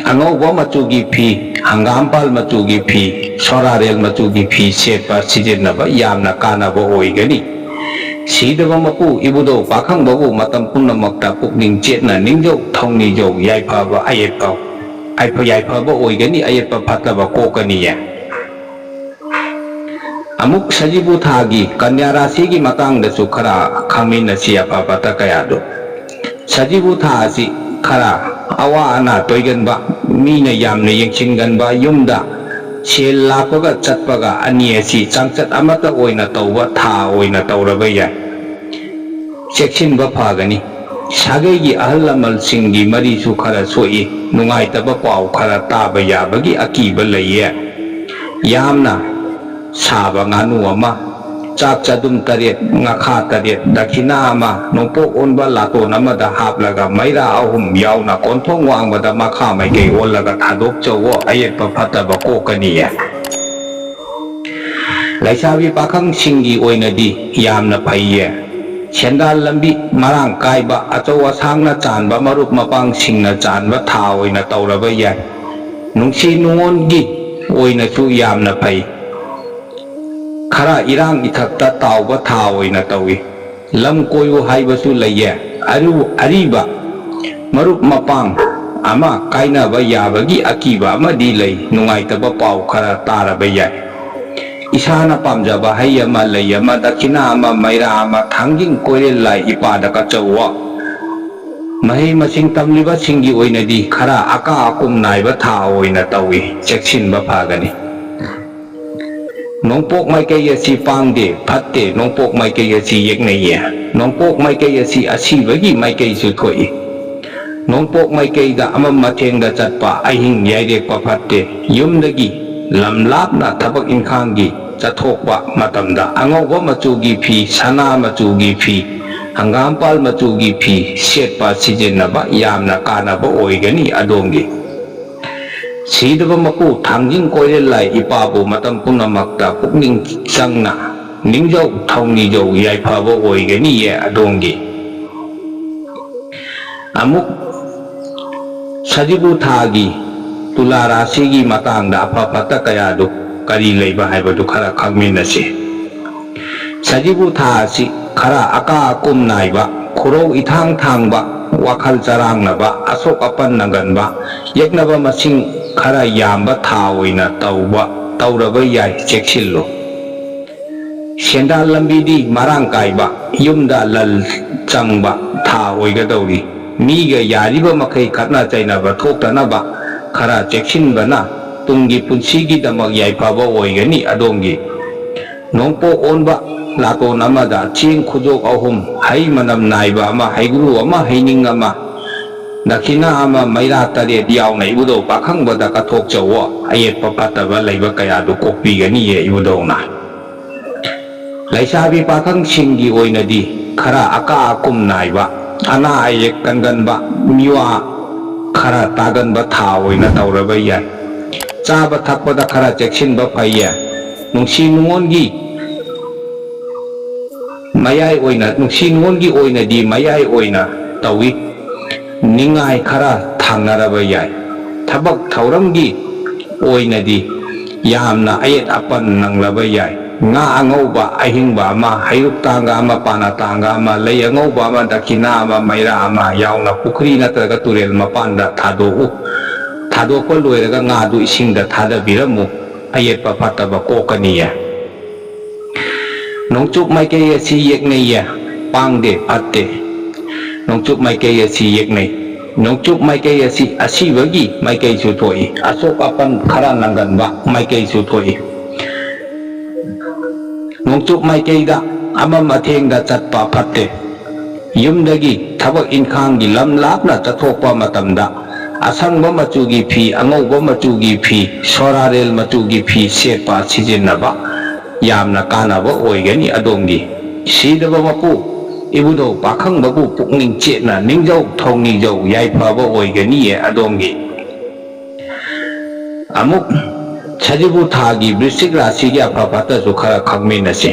ꯑꯉꯧꯕ ꯃꯆꯨꯒꯤ ꯐꯤ, ꯍꯪꯒꯥꯝꯄꯥꯜ ꯃꯆꯨꯒꯤ ꯐꯤ, ꯁꯣꯔꯥꯔꯦꯜ ꯃꯆꯨꯒꯤ ꯐꯤ ꯁꯦꯠꯄ ꯁꯤꯖꯤꯟꯅꯕ ꯌꯥꯝꯅ ꯀꯥꯟꯅꯕ ꯑꯣꯏꯒꯅꯤ꯫ ꯁꯤꯗꯕ ꯃꯄꯨ ꯏꯕꯨꯙꯧ ꯄꯥꯈꯪꯕꯕꯨ ꯃꯇꯝ ꯄꯨꯝꯅꯃꯛꯇ ꯄꯨꯛꯅꯤꯡ ꯆꯦꯠꯅ ꯅꯤꯡꯖꯧ, ꯊꯧꯅꯤꯖꯧ, ꯌꯥꯏꯐꯕ ꯑꯌꯦꯠꯄ, ꯌꯥꯏꯐ-, ꯌꯥꯏꯐꯕ ꯑꯣꯏꯒꯅꯤ, ꯑꯌꯦꯠꯄ ꯐꯠꯇꯕ ꯀꯣꯛꯀꯅꯤꯌꯦ꯫ ꯑꯃꯨꯛ ꯁꯖꯤꯕꯨ ꯊꯥꯒꯤ ꯀꯟꯌꯥ ꯔꯥꯁꯤꯒꯤ ꯃꯇꯥꯡꯗꯁꯨ ꯈꯔ ꯈꯪꯃꯤꯟꯅꯁꯤ, ꯑꯐ ꯐꯠꯇ ꯀꯌꯥꯗꯨ꯫ ꯁꯖꯤꯕꯨ ꯊꯥ ꯑꯁꯤ ꯈꯔ ꯑꯋꯥ ꯑꯅꯥ ꯇꯣꯏꯒꯟꯕ, ꯃꯤꯅ ꯌꯥꯝꯅ ꯌꯦꯡꯁꯤꯟꯒꯟꯕ, ꯌꯨꯝꯗ ꯁꯦꯜ ꯂꯥꯛꯄꯒ ꯆꯠꯄꯒ ꯑꯅꯤ ꯑꯁꯤ ꯆꯥꯡꯆꯠ ꯑꯃꯠꯇ ꯑꯣꯏꯅ ꯇꯧꯕ ꯊꯥ ꯑꯣꯏꯅ ꯇꯧꯔꯕ ꯌꯥꯏ꯫ ꯆꯦꯛꯁꯤꯟꯕ ꯐꯒꯅꯤ꯫ ꯁꯥꯒꯩꯒꯤ ꯑꯍꯜ ꯂꯃꯟꯁꯤꯡꯒꯤ ꯃꯔꯤꯁꯨ ꯈꯔ ꯁꯣꯛꯏ꯫ ꯅꯨꯡꯉꯥꯏꯇꯕ ꯄꯥꯎ ꯈꯔ ꯇꯥꯕ ꯌꯥꯕꯒꯤ ꯑꯀꯤꯕ ꯂꯩꯌꯦ꯫ ꯌꯥꯝꯅ ꯁꯥꯕ ꯉꯥꯅꯨ ꯑꯃ, ꯆꯥꯛ ꯆꯗꯨꯝ ꯇꯔꯦꯠ, ꯉꯥꯈꯥ ꯇꯔꯦꯠ, ꯗꯈꯤꯅꯥ ꯑꯃ, ꯅꯣꯡꯄꯣꯛ ꯑꯣꯟꯕ ꯂꯥꯇꯣꯟ ꯑꯃꯗ ꯍꯥꯞꯂꯒ ꯃꯩꯔꯥ ꯑꯍꯨꯝ ꯌꯥꯎꯅ ꯀꯣꯟꯊꯣꯡ ꯋꯥꯡꯃꯗ ꯃꯈꯥ ꯃꯥꯏꯀꯩ ꯑꯣꯜꯂꯒ ꯊꯥꯗꯣꯛꯆꯧꯋꯣ, ꯑꯌꯦꯠꯄ ꯐꯠꯇꯕ ꯀꯣꯛꯀꯅꯤꯌꯦ꯫ ꯂꯩꯁꯥꯕꯤ ꯄꯥꯈꯪꯁꯤꯡꯒꯤ ꯑꯣꯏꯅꯗꯤ ꯌꯥꯝꯅ ꯐꯩꯌꯦ꯫ ꯁꯦꯟꯗꯥꯟ ꯂꯝꯕꯤ ꯃꯔꯥꯡ ꯀꯥꯏꯕ, ꯑꯆꯧ ꯑꯁꯥꯡꯅ ꯆꯥꯟꯕ, ꯃꯔꯨꯞ ꯃꯄꯥꯡꯁꯤꯡꯅ ꯆꯥꯟꯕ ꯊꯥ ꯑꯣꯏꯅ ꯇꯧꯔꯕ ꯌꯥꯏ꯫ ꯅꯨꯡꯁꯤ ꯅꯨꯡꯉꯣꯟꯒꯤ ꯑꯣꯏꯅꯁꯨ ꯌꯥꯝꯅ ꯐꯩ꯫ ꯈꯔ ꯏꯔꯥꯡ ꯏꯊꯛꯇ ꯇꯥꯎꯕ ꯊꯥ ꯑꯣꯏꯅ ꯇꯧꯏ꯫ ꯂꯝ ꯀꯣꯏꯌꯨ ꯍꯥꯏꯕꯁꯨ ꯂꯩꯌꯦ꯫ ꯑꯔꯨ-, ꯑꯔꯤꯕ ꯃꯔꯨꯞ ꯃꯄꯥꯡ ꯑꯃ ꯀꯥꯏꯅꯕ ꯌꯥꯕꯒꯤ ꯑꯀꯤꯕ ꯑꯃꯗꯤ ꯂꯩ꯫ ꯅꯨꯡꯉꯥꯏꯇꯕ ꯄꯥꯎ ꯈꯔ ꯇꯥꯔꯕ ꯌꯥꯏ꯫ ꯏꯁꯥꯅ ꯄꯥꯝꯖꯕ ꯍꯩ ꯑꯃ, ꯂꯩ ꯑꯃ, ꯗꯈꯤꯅꯥ ꯑꯃ, ꯃꯩꯔꯥ ꯑꯃ, ꯊꯥꯡꯖꯤꯡ, ꯀꯣꯏꯔꯦꯜ, ꯂꯥꯏ ꯏꯄꯥꯗ ꯀꯠꯆꯧꯋꯣ꯫ ꯃꯍꯩ ꯃꯁꯤꯡ ꯇꯝꯂꯤꯕꯁꯤꯡꯒꯤ ꯑꯣꯏꯅꯗꯤ ꯈꯔ ꯑꯀꯥ ꯑꯀꯨꯝ ꯅꯥꯏꯕ ꯊꯥ ꯑꯣꯏꯅ ꯇꯧꯏ꯫ ꯆꯦꯛꯁꯤꯟꯕ ꯐꯒꯅꯤ꯫ ꯅꯣꯡꯄꯣꯛ ꯃꯥꯏꯀꯩ ꯑꯁꯤ ꯄꯥꯡꯗꯦ, ꯐꯠꯇꯦ꯫ ꯅꯣꯡꯄꯣꯛ ꯃꯥꯏꯀꯩ ꯑꯁꯤ ꯌꯦꯛꯅꯩꯌꯦ꯫ ꯅꯣꯡꯄꯣꯛ ꯃꯥꯏꯀꯩ ꯑꯁꯤ ꯑꯁꯤꯕꯒꯤ ꯃꯥꯏꯀꯩꯁꯨ ꯊꯣꯛꯏ꯫ ꯅꯣꯡꯄꯣꯛ ꯃꯥꯏꯀꯩꯗ ꯑꯃꯝ ꯑꯊꯦꯡꯗ ꯆꯠꯄ, ꯑꯍꯤꯡ ꯌꯥꯏꯔꯦꯛꯄ ꯐꯠꯇꯦ꯫ ꯌꯨꯝꯗꯒꯤ ꯂꯝ ꯂꯥꯞꯅ ꯊꯕꯛ ꯏꯪꯈꯥꯡꯒꯤ ꯆꯠꯊꯣꯛꯄ ꯃꯇꯝꯗ ꯑꯉꯧꯕ ꯃꯆꯨꯒꯤ ꯐꯤ, ꯁꯅꯥ ꯃꯆꯨꯒꯤ ꯐꯤ, ꯍꯪꯒꯥꯝꯄꯥꯜ ꯃꯆꯨꯒꯤ ꯐꯤ ꯁꯦꯠꯄ ꯁꯤꯖꯤꯟꯅꯕ ꯌꯥꯝꯅ ꯀꯥꯟꯅꯕ ꯑꯣꯏꯒꯅꯤ ꯑꯗꯣꯝꯒꯤ꯫ ꯁꯤꯗꯕ ꯃꯄꯨ ꯊꯥꯡꯖꯤꯡ ꯀꯣꯏꯔꯦꯜ ꯂꯥꯏ ꯏꯄꯥꯕꯨ ꯃꯇꯝ ꯄꯨꯝꯅꯃꯛꯇ ꯄꯨꯛꯅꯤꯡ ꯆꯪꯅ ꯅꯤꯡꯖꯧ ꯊꯧꯅꯤꯖꯧ, ꯌꯥꯏꯐꯕ ꯑꯣꯏꯒꯅꯤꯌꯦ ꯑꯗꯣꯝꯒꯤ꯫ ꯑꯃꯨꯛ ꯁꯖꯤꯕꯨ ꯊꯥꯒꯤ ꯇꯨꯂꯥ ꯔꯥꯁꯤꯒꯤ ꯃꯇꯥꯡꯗ ꯑꯐ ꯐꯠꯇ ꯀꯌꯥꯗꯨ ꯀꯔꯤ ꯂꯩꯕ ꯍꯥꯏꯕꯗꯨ ꯈꯔ ꯈꯪꯃꯤꯟꯅꯁꯤ꯫ ꯁꯖꯤꯕꯨ ꯊꯥ ꯑꯁꯤ ꯈꯔ ꯑꯀꯥ ꯑꯀꯨꯝ ꯅꯥꯏꯕ, ꯈꯨꯔꯧ ꯏꯊꯥꯡ ꯊꯥꯡꯕ, ꯋꯥꯈꯜ ꯆꯔꯥꯡꯅꯕ, ꯑꯁꯣꯛ ꯑꯄꯟ ꯅꯪꯒꯟꯕ, ꯌꯦꯛꯅꯕ ꯃꯁꯤꯡ ꯈꯔ ꯌꯥꯝꯕ ꯊꯥ ꯑꯣꯏꯅ ꯇꯧꯕ, ꯇꯧꯔꯕ ꯌꯥꯏ, ꯆꯦꯛꯁꯤꯜꯂꯨ꯫ ꯁꯦꯟꯗꯥꯟ ꯂꯝꯕꯤꯗꯤ ꯃꯔꯥꯡ ꯀꯥꯏꯕ, ꯌꯨꯝꯗ ꯂꯜ ꯆꯪꯕ ꯊꯥ ꯑꯣꯏꯒꯗꯧꯔꯤ꯫ ꯃꯤꯒ ꯌꯥꯔꯤꯕ ꯃꯈꯩ ꯈꯠꯅ ꯆꯩꯅꯕ ꯊꯣꯛꯇꯅꯕ ꯈꯔ ꯆꯦꯛꯁꯤꯟꯕꯅ ꯇꯨꯡꯒꯤ ꯄꯨꯟꯁꯤꯒꯤꯗꯃꯛ ꯌꯥꯏꯐꯕ ꯑꯣꯏꯒꯅꯤ ꯑꯗꯣꯝꯒꯤ꯫ ꯅꯣꯡꯄꯣꯛ ꯑꯣꯟꯕ ꯂꯥꯇꯣꯟ ꯑꯃꯗ ꯆꯦꯡ ꯈꯨꯖꯣꯛ ꯑꯍꯨꯝ, ꯍꯩ ꯃꯅꯝ ꯅꯥꯏꯕ ꯑꯃ, ꯍꯩꯒ꯭ꯔꯨ ꯑꯃ, ꯍꯩꯅꯤꯡ ꯑꯃ, ꯗꯈꯤꯅꯥ ꯑꯃ, ꯃꯩꯔꯥ ꯇꯔꯦꯠ ꯌꯥꯎꯅ ꯏꯕꯨꯙꯧ ꯄꯥꯈꯪꯕꯗ ꯀꯠꯊꯣꯛꯆꯧꯋꯣ꯫ ꯑꯌꯦꯠꯄ ꯐꯠꯇꯕ ꯂꯩꯕ ꯀꯌꯥꯗꯨ ꯀꯣꯛꯄꯤꯒꯅꯤꯌꯦ ꯏꯕꯨꯙꯧꯅ꯫ ꯂꯩꯁꯥꯕꯤ ꯄꯥꯈꯪꯁꯤꯡꯒꯤ ꯑꯣꯏꯅꯗꯤ ꯈꯔ ꯑꯀꯥ ꯑꯀꯨꯝ ꯅꯥꯏꯕ, ꯑꯅꯥ ꯑꯌꯦꯛ ꯀꯟꯒꯟꯕ, ꯃꯤꯋꯥ ꯈꯔ ꯇꯥꯒꯟꯕ ꯊꯥ ꯑꯣꯏꯅ ꯇꯧꯔꯕ ꯌꯥꯏ꯫ ꯆꯥꯕ ꯊꯛꯄꯗ ꯈꯔ ꯆꯦꯛꯁꯤꯟꯕ ꯐꯩꯌꯦ꯫ ꯅꯨꯡꯁꯤ ꯅꯨꯡꯉꯣꯟꯒꯤ ꯃꯌꯥꯏ ꯑꯣꯏꯅ, ꯅꯨꯡꯁꯤ ꯅꯨꯡꯉꯣꯟꯒꯤ ꯑꯣꯏꯅꯗꯤ ꯃꯌꯥꯏ ꯑꯣꯏꯅ ꯇꯧꯏ꯫ ꯅꯤꯡꯉꯥꯏ ꯈꯔ ꯊꯥꯡꯅꯔꯕ ꯌꯥꯏ꯫ ꯊꯕꯛ ꯊꯧꯔꯝꯒꯤ ꯑꯣꯏꯅꯗꯤ ꯌꯥꯝꯅ ꯑꯌꯦꯠ ꯑꯄꯟ ꯅꯪꯂꯕ ꯌꯥꯏ꯫ ꯉꯥ ꯑꯉꯧꯕ ꯑꯍꯤꯡꯕ ꯑꯃ, ꯍꯩꯔꯨꯛ ꯇꯥꯡꯒ ꯑꯃ, ꯄꯥꯅ ꯇꯥꯡꯒ ꯑꯃ, ꯂꯩ ꯑꯉꯧꯕ ꯑꯃ, ꯗꯈꯤꯅꯥ ꯑꯃ, ꯃꯩꯔꯥ ꯑꯃ ꯌꯥꯎꯅ ꯄꯨꯈ꯭ꯔꯤ ꯅꯠꯇ꯭ꯔꯒ ꯇꯨꯔꯦꯜ ꯃꯄꯥꯟꯗ ꯊꯥꯗꯣꯛꯎ꯫ ꯊꯥꯗꯣꯛꯄ ꯂꯣꯏꯔꯒ ꯉꯥꯗꯨ ꯏꯁꯤꯡꯗ ꯊꯥꯗꯕꯤꯔꯝꯃꯨ꯫ ꯑꯌꯦꯠꯄ ꯐꯠꯇꯕ ꯀꯣꯛꯀꯅꯤꯌꯦ꯫ ꯅꯣꯡꯆꯨꯞ ꯃꯥꯏꯀꯩ ꯑꯁꯤ ꯌꯦꯛꯅꯩꯌꯦ, ꯄꯥꯡꯗꯦ, ꯐꯠꯇꯦ꯫ ꯅꯣꯡꯆꯨꯞ ꯃꯥꯏꯀꯩ ꯑꯁꯤ ꯌꯦꯛꯅꯩ꯫ ꯅꯣꯡꯆꯨꯞ ꯃꯥꯏꯀꯩ ꯑꯁꯤ ꯑꯁꯤꯕꯒꯤ ꯃꯥꯏꯀꯩꯁꯨ ꯊꯣꯛꯏ, ꯑꯁꯣꯛ ꯑꯄꯟ ꯈꯔ ꯅꯪꯒꯟꯕ ꯃꯥꯏꯀꯩꯁꯨ ꯊꯣꯛꯏ꯫ ꯅꯣꯡꯆꯨꯞ ꯃꯥꯏꯀꯩꯗ ꯑꯃꯝ ꯑꯊꯦꯡꯗ ꯆꯠꯄ ꯐꯠꯇꯦ꯫ ꯌꯨꯝꯗꯒꯤ ꯊꯕꯛ ꯏꯟꯈꯥꯡꯒꯤ ꯂꯝ ꯂꯥꯞꯅ ꯆꯠꯊꯣꯛꯄ ꯃꯇꯝꯗ ꯑꯁꯪꯕ ꯃꯆꯨꯒꯤ ꯐꯤ, ꯑꯉꯧꯕ ꯃꯆꯨꯒꯤ ꯐꯤ, ꯁꯣꯔꯥꯔꯦꯜ ꯃꯆꯨꯒꯤ ꯐꯤ ꯁꯦꯠꯄ ꯁꯤꯖꯤꯟꯅꯕ ꯌꯥꯝꯅ ꯀꯥꯟꯅꯕ ꯑꯣꯏꯒꯅꯤ ꯑꯗꯣꯝꯒꯤ꯫ ꯁꯤꯗꯕ ꯃꯄꯨ ꯏꯕꯨꯙꯧ ꯄꯥꯈꯪꯕꯕꯨ ꯄꯨꯛꯅꯤꯡ ꯆꯦꯠꯅ ꯅꯤꯡꯖꯧ, ꯊꯧꯅꯤꯖꯧ, ꯌꯥꯏꯐꯕ ꯑꯣꯏꯒꯅꯤꯌꯦ ꯑꯗꯣꯝꯒꯤ꯫ ꯑꯃꯨꯛ ꯁꯖꯤꯕꯨ ꯊꯥꯒꯤ ꯕ꯭ꯔꯤꯁꯤꯛ ꯔꯥꯁꯤꯒꯤ ꯑꯐ ꯐꯠꯇꯁꯨ ꯈꯔ ꯈꯪꯃꯤꯟꯅꯁꯤ꯫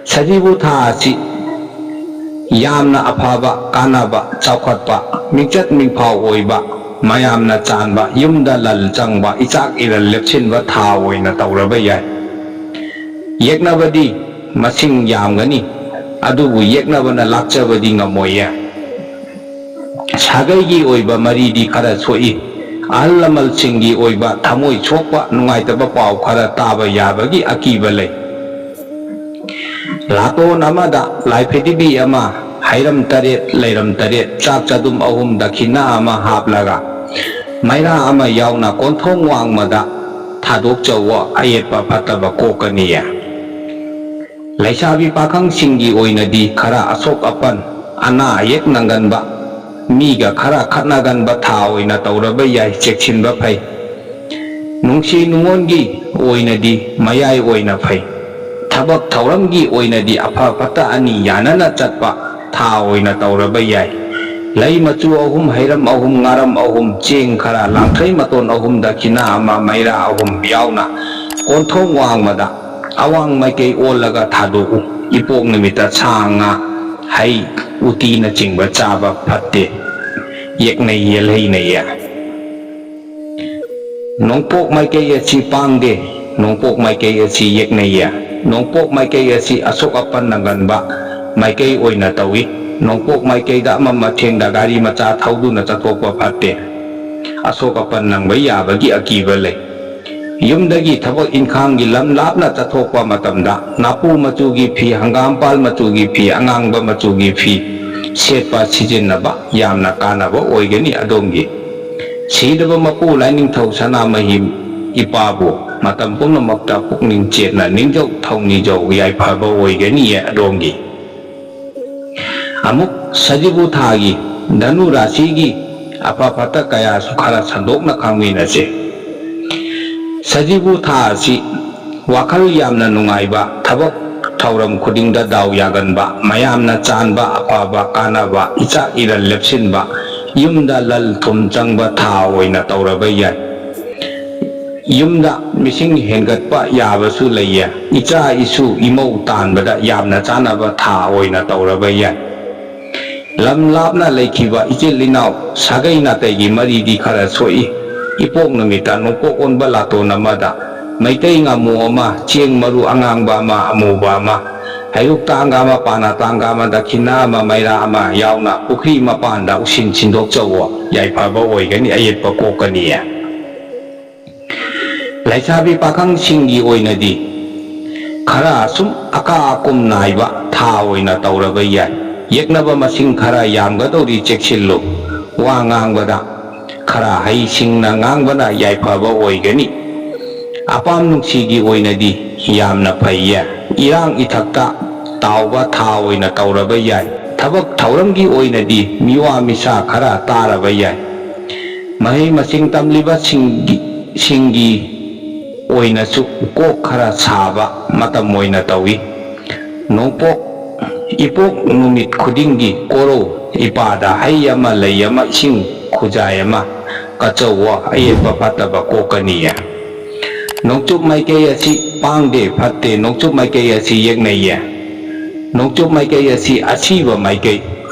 ꯁꯖꯤꯕꯨ ꯊꯥ ꯑꯁꯤ ꯌꯥꯝꯅ ꯑꯐꯕ, ꯀꯥꯟꯅꯕ, ꯆꯥꯎꯈꯠꯄ, ꯃꯤꯡꯆꯠ ꯃꯤꯡꯐꯥꯎ ꯑꯣꯏꯕ, ꯃꯌꯥꯝꯅ ꯆꯥꯟꯕ, ꯌꯨꯝꯗ ꯂꯟ ꯆꯪꯕ, ꯏꯆꯥꯛ ꯏꯔꯟ ꯂꯦꯞꯁꯤꯟꯕ ꯊꯥ ꯑꯣꯏꯅ ꯇꯧꯔꯕ ꯌꯥꯏ꯫ ꯌꯦꯛꯅꯕꯗꯤ ꯃꯁꯤꯡ ꯌꯥꯝꯒꯅꯤ, ꯑꯗꯨꯕꯨ ꯌꯦꯛꯅꯕꯅ ꯂꯥꯛꯆꯕꯗꯤ ꯉꯝꯃꯣꯏꯌꯦ꯫ ꯁꯥꯒꯩꯒꯤ ꯑꯣꯏꯕ ꯃꯔꯤꯗꯤ ꯈꯔ ꯁꯣꯛꯏ꯫ ꯑꯍꯜ ꯂꯃꯟꯁꯤꯡꯒꯤ ꯑꯣꯏꯕ ꯊꯃꯣꯏ ꯁꯣꯛꯄ, ꯅꯨꯡꯉꯥꯏꯇꯕ ꯄꯥꯎ ꯈꯔ ꯇꯥꯕ ꯌꯥꯕꯒꯤ ꯑꯀꯤꯕ ꯂꯩ꯫ ꯂꯥꯇꯣꯟ ꯑꯃꯗ ꯂꯥꯏꯐꯗꯤꯕꯤ ꯑꯃ, ꯍꯩꯔꯝ ꯇꯔꯦꯠ, ꯂꯩꯔꯝ ꯇꯔꯦꯠ, ꯆꯥꯛ ꯆꯗꯨꯝ ꯑꯍꯨꯝ, ꯗꯈꯤꯅꯥ ꯑꯃ ꯍꯥꯞꯂꯒ ꯃꯩꯔꯥ ꯑꯃ ꯌꯥꯎꯅ ꯀꯣꯟꯊꯣꯡ ꯋꯥꯡꯃꯗ ꯊꯥꯗꯣꯛꯆꯧꯋꯣ, ꯑꯌꯦꯠꯄ ꯐꯠꯇꯕ ꯀꯣꯛꯀꯅꯤꯌꯦ꯫ ꯂꯩꯁꯥꯕꯤ ꯄꯥꯈꯪꯁꯤꯡꯒꯤ ꯑꯣꯏꯅꯗꯤ ꯈꯔ ꯑꯁꯣꯛ ꯑꯄꯟ, ꯑꯅꯥ ꯑꯌꯦꯛ ꯅꯪꯒꯟꯕ, ꯃꯤꯒ ꯈꯔ ꯈꯠꯅꯒꯟꯕ ꯊꯥ ꯑꯣꯏꯅ ꯇꯧꯔꯕ ꯌꯥꯏ, ꯆꯦꯛꯁꯤꯟꯕ ꯐꯩ꯫ ꯅꯨꯡꯁꯤ ꯅꯨꯡꯉꯣꯟꯒꯤ ꯑꯣꯏꯅꯗꯤ ꯃꯌꯥꯏ ꯑꯣꯏꯅ ꯐꯩ꯫ ꯊꯕꯛ ꯊꯧꯔꯝꯒꯤ ꯑꯣꯏꯅꯗꯤ ꯑꯐ ꯐꯠꯇ ꯑꯅꯤ ꯌꯥꯅꯅ ꯆꯠꯄ ꯊꯥ ꯑꯣꯏꯅ ꯇꯧꯔꯕ ꯌꯥꯏ꯫ ꯂꯩ ꯃꯆꯨ ꯑꯍꯨꯝ, ꯍꯩꯔꯝ ꯑꯍꯨꯝ, ꯉꯥꯔꯝ ꯑꯍꯨꯝ, ꯆꯦꯡ ꯈꯔ, ꯂꯥꯡꯊ꯭ꯔꯩ ꯃꯇꯣꯟ ꯑꯍꯨꯝ, ꯗꯈꯤꯅꯥ ꯑꯃ, ꯃꯩꯔꯥ ꯑꯍꯨꯝ ꯌꯥꯎꯅ ꯀꯣꯟꯊꯣꯡ ꯋꯥꯡꯃꯗ ꯑꯋꯥꯡ ꯃꯥꯏꯀꯩ ꯑꯣꯜꯂꯒ ꯊꯥꯗꯣꯛꯎ꯫ ꯏꯄꯣꯛ ꯅꯨꯃꯤꯠꯇ ꯁꯥ ꯉꯥ, ꯍꯩ, ꯎꯇꯤꯅꯆꯤꯡꯕ ꯆꯥꯕ ꯐꯠꯇꯦ꯫ ꯌꯦꯛꯅꯩ ꯌꯦꯜꯍꯩꯅꯩꯌꯦ꯫ ꯅꯣꯡꯄꯣꯛ ꯃꯥꯏꯀꯩ ꯑꯁꯤ ꯄꯥꯡꯗꯦ꯫ ꯅꯣꯡꯄꯣꯛ ꯃꯥꯏꯀꯩ ꯑꯁꯤ ꯌꯦꯛꯅꯩꯌꯦ꯫ ꯅꯣꯡꯄꯣꯛ ꯃꯥꯏꯀꯩ ꯑꯁꯤ ꯑꯁꯣꯛ ꯑꯄꯟ ꯅꯪꯒꯟꯕ ꯃꯥꯏꯀꯩ ꯑꯣꯏꯅ ꯇꯧꯏ꯫ ꯅꯣꯡꯄꯣꯛ ꯃꯥꯏꯀꯩꯗ ꯑꯃꯝ ꯑꯊꯦꯡꯗ ꯒꯥꯔꯤ ꯃꯆꯥ ꯊꯧꯗꯨꯅ ꯆꯠꯊꯣꯛꯄ ꯐꯠꯇꯦ꯫ ꯑꯁꯣꯛ ꯑꯄꯟ ꯅꯪꯕ ꯌꯥꯕꯒꯤ ꯑꯀꯤꯕ ꯂꯩ꯫ ꯌꯨꯝꯗꯒꯤ ꯊꯕꯛ ꯏꯪꯈꯥꯡꯒꯤ ꯂꯝ ꯂꯥꯞꯅ ꯆꯠꯊꯣꯛꯄ ꯃꯇꯝꯗ ꯅꯥꯄꯨ ꯃꯆꯨꯒꯤ ꯐꯤ, ꯍꯪꯒꯥꯝꯄꯥꯜ ꯃꯆꯨꯒꯤ ꯐꯤ, ꯑꯉꯥꯡꯕ ꯃꯆꯨꯒꯤ ꯐꯤ ꯁꯦꯠꯄ ꯁꯤꯖꯤꯟꯅꯕ ꯌꯥꯝꯅ ꯀꯥꯟꯅꯕ ꯑꯣꯏꯒꯅꯤ ꯑꯗꯣꯝꯒꯤ꯫ ꯁꯤꯗꯕ ꯃꯄꯨ ꯂꯥꯏꯅꯤꯡꯊꯧ ꯁꯅꯥꯃꯍꯤ ꯏꯄꯥꯕꯨ ꯃꯇꯝ ꯄꯨꯝꯅꯃꯛꯇ ꯄꯨꯛꯅꯤꯡ ꯆꯦꯠꯅ ꯅꯤꯡꯖꯧ ꯊꯧꯅꯤꯖꯧ, ꯌꯥꯏꯐꯕ ꯑꯣꯏꯒꯅꯤꯌꯦ ꯑꯗꯣꯝꯒꯤ꯫ ꯑꯃꯨꯛ ꯁꯖꯤꯕꯨ ꯊꯥꯒꯤ ꯙꯅꯨ ꯔꯥꯁꯤꯒꯤ ꯑꯐ ꯐꯠꯇ ꯀꯌꯥꯁꯨ ꯈꯔ ꯁꯟꯗꯣꯛꯅ ꯈꯪꯃꯤꯟꯅꯁꯦ꯫ ꯁꯖꯤꯕꯨ ꯊꯥ ꯑꯁꯤ ꯋꯥꯈꯜ ꯌꯥꯝꯅ ꯅꯨꯡꯉꯥꯏꯕ, ꯊꯕꯛ ꯊꯧꯔꯝ ꯈꯨꯗꯤꯡꯗ ꯗꯥꯎ ꯌꯥꯒꯟꯕ, ꯃꯌꯥꯝꯅ ꯆꯥꯟꯕ, ꯑꯐꯕ ꯀꯥꯟꯅꯕ, ꯏꯆꯥ ꯏꯔꯜ ꯂꯦꯞꯁꯤꯟꯕ, ꯌꯨꯝꯗ ꯂꯜ ꯊꯨꯝ ꯆꯪꯕ ꯊꯥ ꯑꯣꯏꯅ ꯇꯧꯔꯕ ꯌꯥꯏ꯫ ꯌꯨꯝꯗ ꯃꯤꯁꯤꯡ ꯍꯦꯟꯒꯠꯄ ꯌꯥꯕꯁꯨ ꯂꯩꯌꯦ꯫ ꯏꯆꯥ ꯏꯁꯨ ꯏꯃꯧ ꯇꯥꯟꯕꯗ ꯌꯥꯝꯅ ꯆꯥꯟꯅꯕ ꯊꯥ ꯑꯣꯏꯅ ꯇꯧꯔꯕ ꯌꯥꯏ꯫ ꯂꯝ ꯂꯥꯞꯅ ꯂꯩꯈꯤꯕ ꯏꯆꯤꯜ ꯏꯅꯥꯎ ꯁꯥꯒꯩ ꯅꯥꯇꯩꯒꯤ ꯃꯔꯤꯗꯤ ꯈꯔ ꯁꯣꯛꯏ꯫ ꯏꯄꯣꯛ ꯅꯨꯃꯤꯠꯇ ꯅꯣꯡꯄꯣꯛ ꯑꯣꯟꯕ ꯂꯥꯇꯣꯟ ꯑꯃꯗ ꯃꯩꯇꯩ ꯉꯥꯃꯨ ꯑꯃ, ꯆꯦꯡ ꯃꯔꯨ ꯑꯉꯥꯡꯕ ꯑꯃ, ꯑꯃꯨꯕ ꯑꯃ, ꯍꯩꯔꯨꯛ ꯇꯥꯡꯒ ꯑꯃ, ꯄꯥꯅꯥ ꯇꯥꯡꯒ ꯑꯃ, ꯗꯈꯤꯅꯥ ꯑꯃ, ꯃꯩꯔꯥ ꯑꯃ ꯌꯥꯎꯅ ꯄꯨꯈ꯭ꯔꯤ ꯃꯄꯥꯟꯗ ꯎꯁꯤꯟ ꯁꯤꯟꯗꯣꯛꯆꯧꯑꯣ, ꯌꯥꯏꯐꯕ ꯑꯣꯏꯒꯅꯤ, ꯑꯌꯦꯠꯄ ꯀꯣꯛꯀꯅꯤꯌꯦ꯫ ꯂꯩꯁꯥꯕꯤ ꯄꯥꯈꯪꯁꯤꯡꯒꯤ ꯑꯣꯏꯅꯗꯤ ꯈꯔ ꯁꯨꯝ ꯑꯀꯥ ꯑꯀꯨꯝ ꯅꯥꯏꯕ ꯊꯥ ꯑꯣꯏꯅ ꯇꯧꯔꯕ ꯌꯥꯏ꯫ ꯌꯦꯛꯅꯕ ꯃꯁꯤꯡ ꯈꯔ ꯌꯥꯝꯒꯗꯧꯔꯤ, ꯆꯦꯛꯁꯤꯜꯂꯨ꯫ ꯋꯥ ꯉꯥꯡꯕꯗ ꯈꯔ ꯍꯩꯁꯤꯡꯅ ꯉꯥꯡꯕꯅ ꯌꯥꯏꯐꯕ ꯑꯣꯏꯒꯅꯤ꯫ ꯑꯄꯥꯝ ꯅꯨꯡꯁꯤꯒꯤ ꯑꯣꯏꯅꯗꯤ ꯌꯥꯝꯅ ꯐꯩꯌꯦ꯫ ꯏꯔꯥꯡ ꯏꯊꯛꯇ ꯇꯥꯎꯕ ꯊꯥ ꯑꯣꯏꯅ ꯇꯧꯔꯕ ꯌꯥꯏ꯫ ꯊꯕꯛ ꯊꯧꯔꯝꯒꯤ ꯑꯣꯏꯅꯗꯤ ꯃꯤꯋꯥ ꯃꯤꯁꯥ ꯈꯔ ꯇꯥꯔꯕ ꯌꯥꯏ꯫ ꯃꯍꯩ ꯃꯁꯤꯡ ꯇꯝꯂꯤꯕꯁꯤꯡꯒꯤ ꯁꯤꯡꯒꯤ ꯑꯣꯏꯅꯁꯨ ꯀꯣꯛ ꯈꯔ ꯁꯥꯕ ꯃꯇꯝ ꯑꯣꯏꯅ ꯇꯧꯏ꯫ ꯅꯣꯡꯄꯣꯛ ꯏꯄꯣꯛ ꯅꯨꯃꯤꯠ ꯈꯨꯗꯤꯡꯒꯤ ꯀꯣꯔꯧ ꯏꯄꯥꯗ ꯍꯩ ꯑꯃ, ꯂꯩ ꯑꯃ, ꯏꯁꯤꯡ ꯈꯨꯖꯥꯏ ꯑꯃ ꯀꯠꯆꯧꯋꯣ, ꯑꯌꯦꯠꯄ ꯐꯠꯇꯕ ꯀꯣꯛꯀꯅꯤꯌꯦ꯫ ꯅꯣꯡꯆꯨꯞ ꯃꯥꯏꯀꯩ ꯑꯁꯤ ꯄꯥꯡꯗꯦ, ꯐꯠꯇꯦ, ꯅꯣꯡꯆꯨꯞ ꯃꯥꯏꯀꯩ ꯑꯁꯤ ꯌꯦꯛꯅꯩꯌꯦ꯫ ꯅꯣꯡꯆꯨꯞ ꯃꯥꯏꯀꯩ ꯑꯁꯤ ꯑꯁꯤꯕ ꯃꯥꯏꯀꯩ,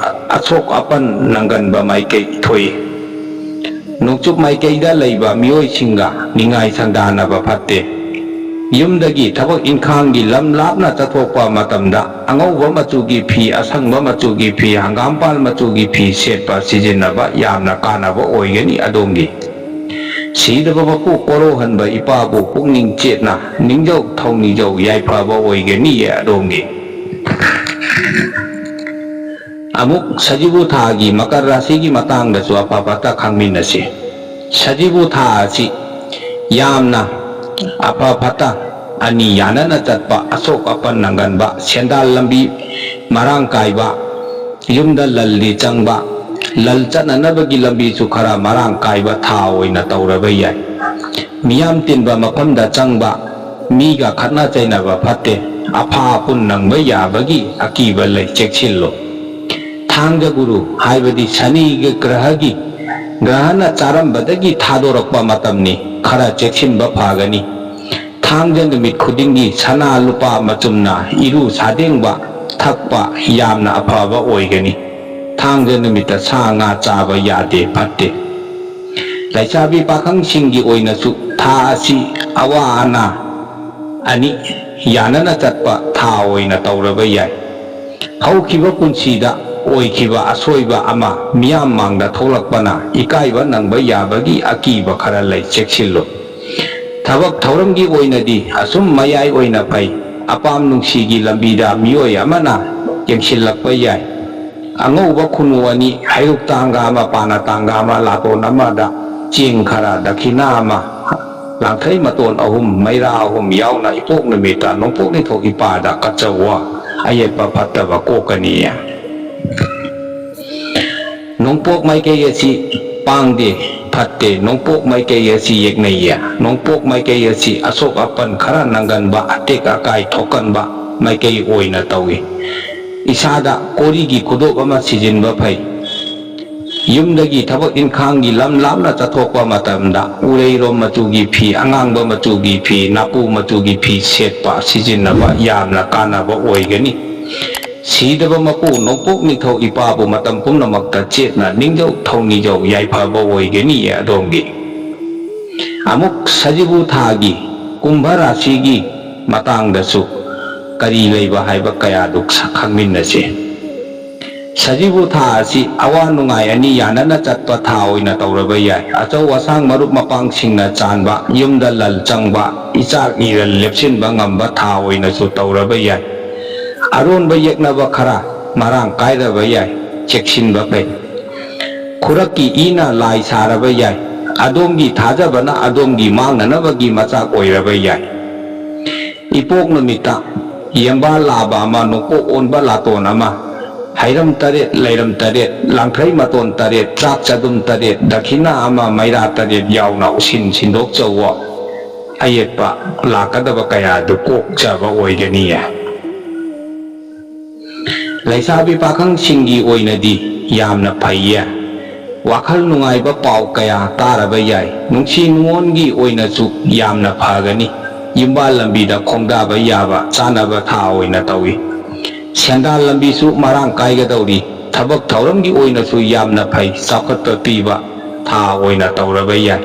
ꯑꯁꯣꯛ ꯑꯄꯟ ꯅꯪꯒꯟꯕ ꯃꯥꯏꯀꯩ ꯊꯣꯛꯏ꯫ ꯅꯣꯡꯆꯨꯞ ꯃꯥꯏꯀꯩꯗ ꯂꯩꯕ ꯃꯤꯑꯣꯏꯁꯤꯡꯒ ꯅꯤꯡꯉꯥꯏ ꯁꯪꯗꯥꯅꯕ ꯐꯠꯇꯦ꯫ ꯌꯨꯝꯗꯒꯤ ꯊꯕꯛ ꯏꯪꯈꯥꯡꯒꯤ ꯂꯝ ꯂꯥꯞꯅ ꯆꯠꯊꯣꯛꯄ ꯃꯇꯝꯗ ꯑꯉꯧꯕ ꯃꯆꯨꯒꯤ ꯐꯤ, ꯑꯁꯪꯕ ꯃꯆꯨꯒꯤ ꯐꯤ, ꯍꯪꯒꯥꯝꯄꯥꯜ ꯃꯆꯨꯒꯤ ꯐꯤ ꯁꯦꯠꯄ ꯁꯤꯖꯤꯟꯅꯕ ꯌꯥꯝꯅ ꯀꯥꯟꯅꯕ ꯑꯣꯏꯒꯅꯤ ꯑꯗꯣꯝꯒꯤ꯫ ꯁꯤꯗꯕ ꯃꯄꯨ ꯀꯣꯔꯧꯍꯟꯕ ꯏꯄꯥꯕꯨ ꯄꯨꯛꯅꯤꯡ ꯆꯦꯠꯅ ꯅꯤꯡꯖꯧ ꯊꯧꯅꯤꯖꯧ ꯌꯥꯏꯐꯕ ꯑꯣꯏꯒꯅꯤꯌꯦ ꯑꯗꯣꯝꯒꯤ꯫ ꯑꯃꯨꯛ ꯁꯖꯤꯕꯨ ꯊꯥꯒꯤ ꯃꯀꯔ ꯔꯥꯁꯤꯒꯤ ꯃꯇꯥꯡꯗꯁꯨ ꯑꯐ ꯐꯠꯇ ꯈꯪꯃꯤꯟꯅꯁꯤ꯫ ꯁꯖꯤꯕꯨ ꯊꯥ ꯑꯁꯤ ꯌꯥꯝꯅ ꯑꯐ ꯐꯠꯇ ꯑꯅꯤ ꯌꯥꯅꯅ ꯆꯠꯄ, ꯑꯁꯣꯛ ꯑꯄꯟ ꯅꯪꯒꯟꯕ, ꯁꯦꯟꯗꯥꯜ ꯂꯝꯕꯤ ꯃꯔꯥꯡ ꯀꯥꯏꯕ, ꯌꯨꯝꯗ ꯂꯜꯗꯤ ꯆꯪꯕ, ꯂꯜ ꯆꯠꯅꯅꯕꯒꯤ ꯂꯝꯕꯤꯁꯨ ꯈꯔ ꯃꯔꯥꯡ ꯀꯥꯏꯕ ꯊꯥ ꯑꯣꯏꯅ ꯇꯧꯔꯕ ꯌꯥꯏ꯫ ꯃꯤꯌꯥꯝ ꯇꯤꯟꯕ ꯃꯐꯝꯗ ꯆꯪꯕ, ꯃꯤꯒ ꯈꯠꯅ ꯆꯩꯅꯕ ꯐꯠꯇꯦ꯫ ꯑꯐꯥ ꯑꯄꯨꯟ ꯅꯪꯕ ꯌꯥꯕꯒꯤ ꯑꯀꯤꯕ ꯂꯩ, ꯆꯦꯛꯁꯤꯜꯂꯨ꯫ ꯊꯥꯡꯖ ꯒꯨꯔꯨ ꯍꯥꯏꯕꯗꯤ ꯁꯅꯤꯒꯤ ꯒ꯭ꯔꯍꯒꯤ, ꯒ꯭ꯔꯍꯅ ꯆꯥꯔꯝꯕꯗꯒꯤ ꯊꯥꯗꯣꯔꯛꯄ ꯃꯇꯝꯅꯤ, ꯈꯔ ꯆꯦꯛꯁꯤꯟꯕ ꯐꯒꯅꯤ꯫ ꯊꯥꯡꯖ ꯅꯨꯃꯤꯠ ꯈꯨꯗꯤꯡꯒꯤ ꯁꯅꯥ ꯂꯨꯄꯥ ꯃꯆꯨꯝꯅ ꯏꯔꯨ ꯁꯥꯗꯦꯡꯕ ꯊꯛꯄ ꯌꯥꯝꯅ ꯑꯐꯕ ꯑꯣꯏꯒꯅꯤ꯫ ꯊꯥꯡꯖ ꯅꯨꯃꯤꯠꯇ ꯁꯥ ꯉꯥ ꯆꯥꯕ ꯌꯥꯗꯦ, ꯐꯠꯇꯦ꯫ ꯂꯩꯁꯥꯕꯤ ꯄꯥꯈꯪꯁꯤꯡꯒꯤ ꯑꯣꯏꯅꯁꯨ ꯊꯥ ꯑꯁꯤ ꯑꯋꯥ ꯑꯅꯥ ꯑꯅꯤ ꯌꯥꯅꯅ ꯆꯠꯄ ꯊꯥ ꯑꯣꯏꯅ ꯇꯧꯔꯕ ꯌꯥꯏ꯫ ꯍꯧꯈꯤꯕ ꯄꯨꯟꯁꯤꯗ ꯑꯣꯏꯈꯤꯕ ꯑꯁꯣꯏꯕ ꯑꯃ ꯃꯤꯌꯥꯝ ꯃꯥꯡꯗ ꯊꯣꯛꯂꯛꯄꯅ ꯏꯀꯥꯏꯕ ꯅꯪꯕ ꯌꯥꯕꯒꯤ ꯑꯀꯤꯕ ꯈꯔ ꯂꯩ, ꯆꯦꯛꯁꯤꯜꯂꯨ꯫ ꯊꯕꯛ ꯊꯧꯔꯝꯒꯤ ꯑꯣꯏꯅꯗꯤ ꯑꯁꯨꯝ ꯃꯌꯥꯏ ꯑꯣꯏꯅ ꯐꯩ꯫ ꯑꯄꯥꯝ ꯅꯨꯡꯁꯤꯒꯤ ꯂꯝꯕꯤꯗ ꯃꯤꯑꯣꯏ ꯑꯃꯅ ꯌꯦꯡꯁꯤꯜꯂꯛꯄ ꯌꯥꯏ꯫ ꯑꯉꯧꯕ ꯈꯨꯅꯨ ꯑꯅꯤ, ꯍꯩꯔꯨꯛ ꯇꯥꯡꯒ ꯑꯃ, ꯄꯥꯅ ꯇꯥꯡꯒ ꯑꯃ, ꯂꯥꯇꯣꯟ ꯑꯃꯗ ꯆꯦꯡ ꯈꯔ, ꯗꯈꯤꯅꯥ ꯑꯃ, ꯂꯥꯡꯊ꯭ꯔꯩ ꯃꯇꯣꯟ ꯑꯍꯨꯝ, ꯃꯩꯔꯥ ꯑꯍꯨꯝ ꯌꯥꯎꯅ ꯏꯄꯣꯛ ꯅꯨꯃꯤꯠꯇ ꯅꯣꯡꯄꯣꯛ ꯅꯤꯡꯊꯧ ꯏꯄꯥꯗ ꯀꯠꯆꯧꯋ꯫ ꯑꯌꯦꯠꯄ ꯐꯠꯇꯕ ꯀꯣꯛꯀꯅꯤꯌꯦ꯫ ꯅꯣꯡꯄꯣꯛ ꯃꯥꯏꯀꯩ ꯑꯁꯤ ꯄꯥꯡꯗꯦ, ꯐꯠꯇꯦ, ꯅꯣꯡꯄꯣꯛ ꯃꯥꯏꯀꯩ ꯑꯁꯤ ꯌꯦꯛꯅꯩꯌꯦ꯫ ꯅꯣꯡꯄꯣꯛ ꯃꯥꯏꯀꯩ ꯑꯁꯤ ꯑꯁꯣꯛ ꯑꯄꯟ ꯈꯔ ꯅꯪꯒꯟꯕ, ꯑꯇꯦꯛ ꯑꯀꯥꯏ ꯊꯣꯛꯀꯟꯕ ꯃꯥꯏꯀꯩ ꯑꯣꯏꯅ ꯇꯧꯏ꯫ ꯏꯁꯥꯗ ꯀꯣꯔꯤꯒꯤ ꯈꯨꯗꯣꯞ ꯑꯃ ꯁꯤꯖꯤꯟꯕ ꯐꯩ꯫ ꯌꯨꯝꯗꯒꯤ ꯊꯕꯛ ꯏꯪꯈꯥꯡꯒꯤ ꯂꯝ ꯂꯥꯞꯅ ꯆꯠꯊꯣꯛꯄ ꯃꯇꯝꯗ ꯎꯔꯩꯔꯣꯝ ꯃꯆꯨꯒꯤ ꯐꯤ, ꯑꯉꯥꯡꯕ ꯃꯆꯨꯒꯤ ꯐꯤ, ꯅꯥꯄꯨ ꯃꯆꯨꯒꯤ ꯐꯤ ꯁꯦꯠꯄ ꯁꯤꯖꯤꯟꯅꯕ ꯌꯥꯝꯅ ꯀꯥꯟꯅꯕ ꯑꯣꯏꯒꯅꯤ꯫ ꯁꯤꯗꯕ ꯃꯄꯨ ꯅꯣꯡꯄꯣꯛ ꯅꯤꯡꯊꯧ ꯏꯄꯥꯕꯨ ꯃꯇꯝ ꯄꯨꯝꯅꯃꯛꯇ ꯆꯦꯠꯅ ꯅꯤꯡꯖꯧ ꯊꯧꯅꯤꯖꯧ, ꯌꯥꯏꯐꯕ ꯑꯣꯏꯒꯅꯤ ꯑꯗꯣꯝꯒꯤ꯫ ꯑꯃꯨꯛ ꯁꯖꯤꯕꯨ ꯊꯥꯒꯤ ꯀꯨꯝꯚ ꯔꯥꯁꯤꯒꯤ ꯃꯇꯥꯡꯗꯁꯨ ꯀꯔꯤ ꯂꯩꯕ ꯍꯥꯏꯕ ꯀꯌꯥꯗꯨ ꯈꯪꯃꯤꯟꯅꯁꯤ꯫ ꯁꯖꯤꯕꯨ ꯊꯥ ꯑꯁꯤ ꯑꯋꯥ ꯅꯨꯡꯉꯥꯏ ꯑꯅꯤ ꯌꯥꯅꯅ ꯆꯠꯄ ꯊꯥ ꯑꯣꯏꯅ ꯇꯧꯔꯕ ꯌꯥꯏ꯫ ꯑꯆꯧ ꯑꯁꯥꯡ ꯃꯔꯨꯞ ꯃꯄꯥꯡꯁꯤꯡꯅ ꯆꯥꯟꯕ, ꯌꯨꯝꯗ ꯂꯜ ꯆꯪꯕ, ꯏꯆꯥꯛ ꯏꯔꯜ ꯂꯦꯞꯁꯤꯟꯕ ꯉꯝꯕ ꯊꯥ ꯑꯣꯏꯅꯁꯨ ꯇꯧꯔꯕ ꯌꯥꯏ꯫ ꯑꯔꯣꯟꯕ ꯌꯦꯛꯅꯕ ꯈꯔ ꯃꯔꯥꯡ ꯀꯥꯏꯔꯕ ꯌꯥꯏ, ꯆꯦꯛꯁꯤꯟꯕ ꯐꯩ꯫ ꯈꯨꯔꯛꯀꯤ ꯏꯅ ꯂꯥꯏ ꯁꯥꯔꯕ ꯌꯥꯏ꯫ ꯑꯗꯣꯝꯒꯤ ꯊꯥꯖꯕꯅ ꯑꯗꯣꯝꯒꯤ ꯃꯥꯡꯅꯅꯕꯒꯤ ꯃꯆꯥꯛ ꯑꯣꯏꯔꯕ ꯌꯥꯏ꯫ ꯏꯄꯣꯛ ꯅꯨꯃꯤꯠꯇ ꯌꯦꯝꯕꯥ ꯂꯥꯕ ꯑꯃ, ꯅꯣꯡꯄꯣꯛ ꯑꯣꯟꯕ ꯂꯥꯇꯣꯟ ꯑꯃ, ꯍꯩꯔꯝ ꯇꯔꯦꯠ, ꯂꯩꯔꯝ ꯇꯔꯦꯠ, ꯂꯥꯡꯊ꯭ꯔꯩ ꯃꯇꯣꯟ ꯇꯔꯦꯠ, ꯆꯥꯛ ꯆꯗꯨꯝ ꯇꯔꯦꯠ, ꯗꯈꯤꯅꯥ ꯑꯃ, ꯃꯩꯔꯥ ꯇꯔꯦꯠ ꯌꯥꯎꯅ ꯎꯁꯤꯟ ꯁꯤꯟꯗꯣꯛꯆꯧꯋꯣ꯫ ꯑꯌꯦꯠꯄ ꯂꯥꯛꯀꯗꯕ ꯀꯌꯥꯗꯨ ꯀꯣꯛꯆꯕ ꯑꯣꯏꯒꯅꯤꯌꯦ꯫ ꯂꯩꯁꯥꯕꯤ ꯄꯥꯈꯪꯁꯤꯡꯒꯤ ꯑꯣꯏꯅꯗꯤ ꯌꯥꯝꯅ ꯐꯩꯌꯦ꯫ ꯋꯥꯈꯜ ꯅꯨꯡꯉꯥꯏꯕ ꯄꯥꯎ ꯀꯌꯥ ꯇꯥꯔꯕ ꯌꯥꯏ꯫ ꯅꯨꯡꯁꯤ ꯅꯨꯡꯉꯣꯟꯒꯤ ꯑꯣꯏꯅꯁꯨ ꯌꯥꯝꯅ ꯐꯒꯅꯤ꯫ ꯌꯨꯝꯕꯥꯜ ꯂꯝꯕꯤꯗ ꯈꯣꯡꯗꯥꯕ ꯌꯥꯕ ꯆꯥꯅꯕ ꯊꯥ ꯑꯣꯏꯅ ꯇꯧꯏ꯫ ꯁꯦꯟꯗꯥꯟ ꯂꯝꯕꯤꯁꯨ ꯃꯔꯥꯡ ꯀꯥꯏꯒꯗꯧꯔꯤ꯫ ꯊꯕꯛ ꯊꯧꯔꯝꯒꯤ ꯑꯣꯏꯅꯁꯨ ꯌꯥꯝꯅ ꯐꯩ, ꯆꯥꯎꯈꯠꯄ ꯄꯤꯕ ꯊꯥ ꯑꯣꯏꯅ ꯇꯧꯔꯕ ꯌꯥꯏ꯫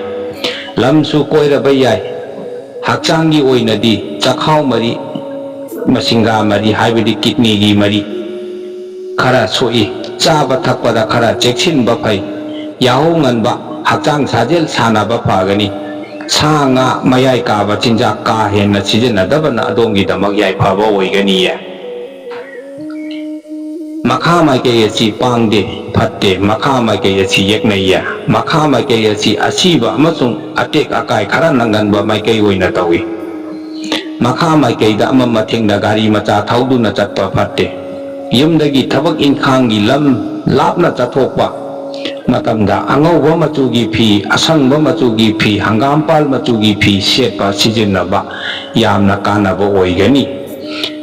ꯂꯝꯁꯨ ꯀꯣꯏꯔꯕ ꯌꯥꯏ꯫ ꯍꯛꯆꯥꯡꯒꯤ ꯑꯣꯏꯅꯗꯤ ꯆꯈꯥꯎ ꯃꯔꯤ, ꯃꯁꯤꯡꯒꯥ ꯃꯔꯤ ꯍꯥꯏꯕꯗꯤ ꯀꯤꯠꯅꯤꯒꯤ ꯃꯔꯤ ꯈꯔ ꯁꯣꯛꯏ꯫ ꯆꯥꯕ ꯊꯛꯄꯗ ꯈꯔ ꯆꯦꯛꯁꯤꯟꯕ ꯐꯩ꯫ ꯌꯥꯍꯧ ꯉꯟꯕ, ꯍꯛꯆꯥꯡ ꯁꯥꯖꯦꯜ ꯁꯥꯟꯅꯕ ꯐꯒꯅꯤ꯫ ꯁꯥ ꯉꯥ ꯃꯌꯥꯏ ꯀꯥꯕ ꯆꯤꯟꯖꯥꯛ ꯀꯥ ꯍꯦꯟꯅ ꯁꯤꯖꯤꯟꯅꯗꯕꯅ ꯑꯗꯣꯝꯒꯤꯗꯃꯛ ꯌꯥꯏꯐꯕ ꯑꯣꯏꯒꯅꯤꯌꯦ꯫ ꯃꯈꯥ ꯃꯥꯏꯀꯩ ꯑꯁꯤ ꯄꯥꯡꯗꯦ, ꯐꯠꯇꯦ꯫ ꯃꯈꯥ ꯃꯥꯏꯀꯩ ꯑꯁꯤ ꯌꯦꯛꯅꯩꯌꯦ꯫ ꯃꯈꯥ ꯃꯥꯏꯀꯩ ꯑꯁꯤ ꯑꯁꯤꯕ ꯑꯃꯁꯨꯡ ꯑꯇꯦꯛ ꯑꯀꯥꯏ ꯈꯔ ꯅꯪꯒꯟꯕ ꯃꯥꯏꯀꯩ ꯑꯣꯏꯅ ꯇꯧꯏ꯫ ꯃꯈꯥ ꯃꯥꯏꯀꯩꯗ ꯑꯃꯝ ꯑꯊꯦꯡꯗ ꯒꯥꯔꯤ ꯃꯆꯥ ꯊꯧꯗꯨꯅ ꯆꯠꯄ ꯐꯠꯇꯦ꯫ ꯌꯨꯝꯗꯒꯤ ꯊꯕꯛ ꯏꯪꯈꯥꯡꯒꯤ ꯂꯝ ꯂꯥꯞꯅ ꯆꯠꯊꯣꯛꯄ ꯃꯇꯝꯗ ꯑꯉꯧꯕ ꯃꯆꯨꯒꯤ ꯐꯤ, ꯑꯁꯪꯕ ꯃꯆꯨꯒꯤ ꯐꯤ, ꯍꯪꯒꯥꯝꯄꯥꯜ ꯃꯆꯨꯒꯤ ꯐꯤ ꯁꯦꯠꯄ ꯁꯤꯖꯤꯟꯅꯕ ꯌꯥꯝꯅ ꯀꯥꯟꯅꯕ ꯑꯣꯏꯒꯅꯤ꯫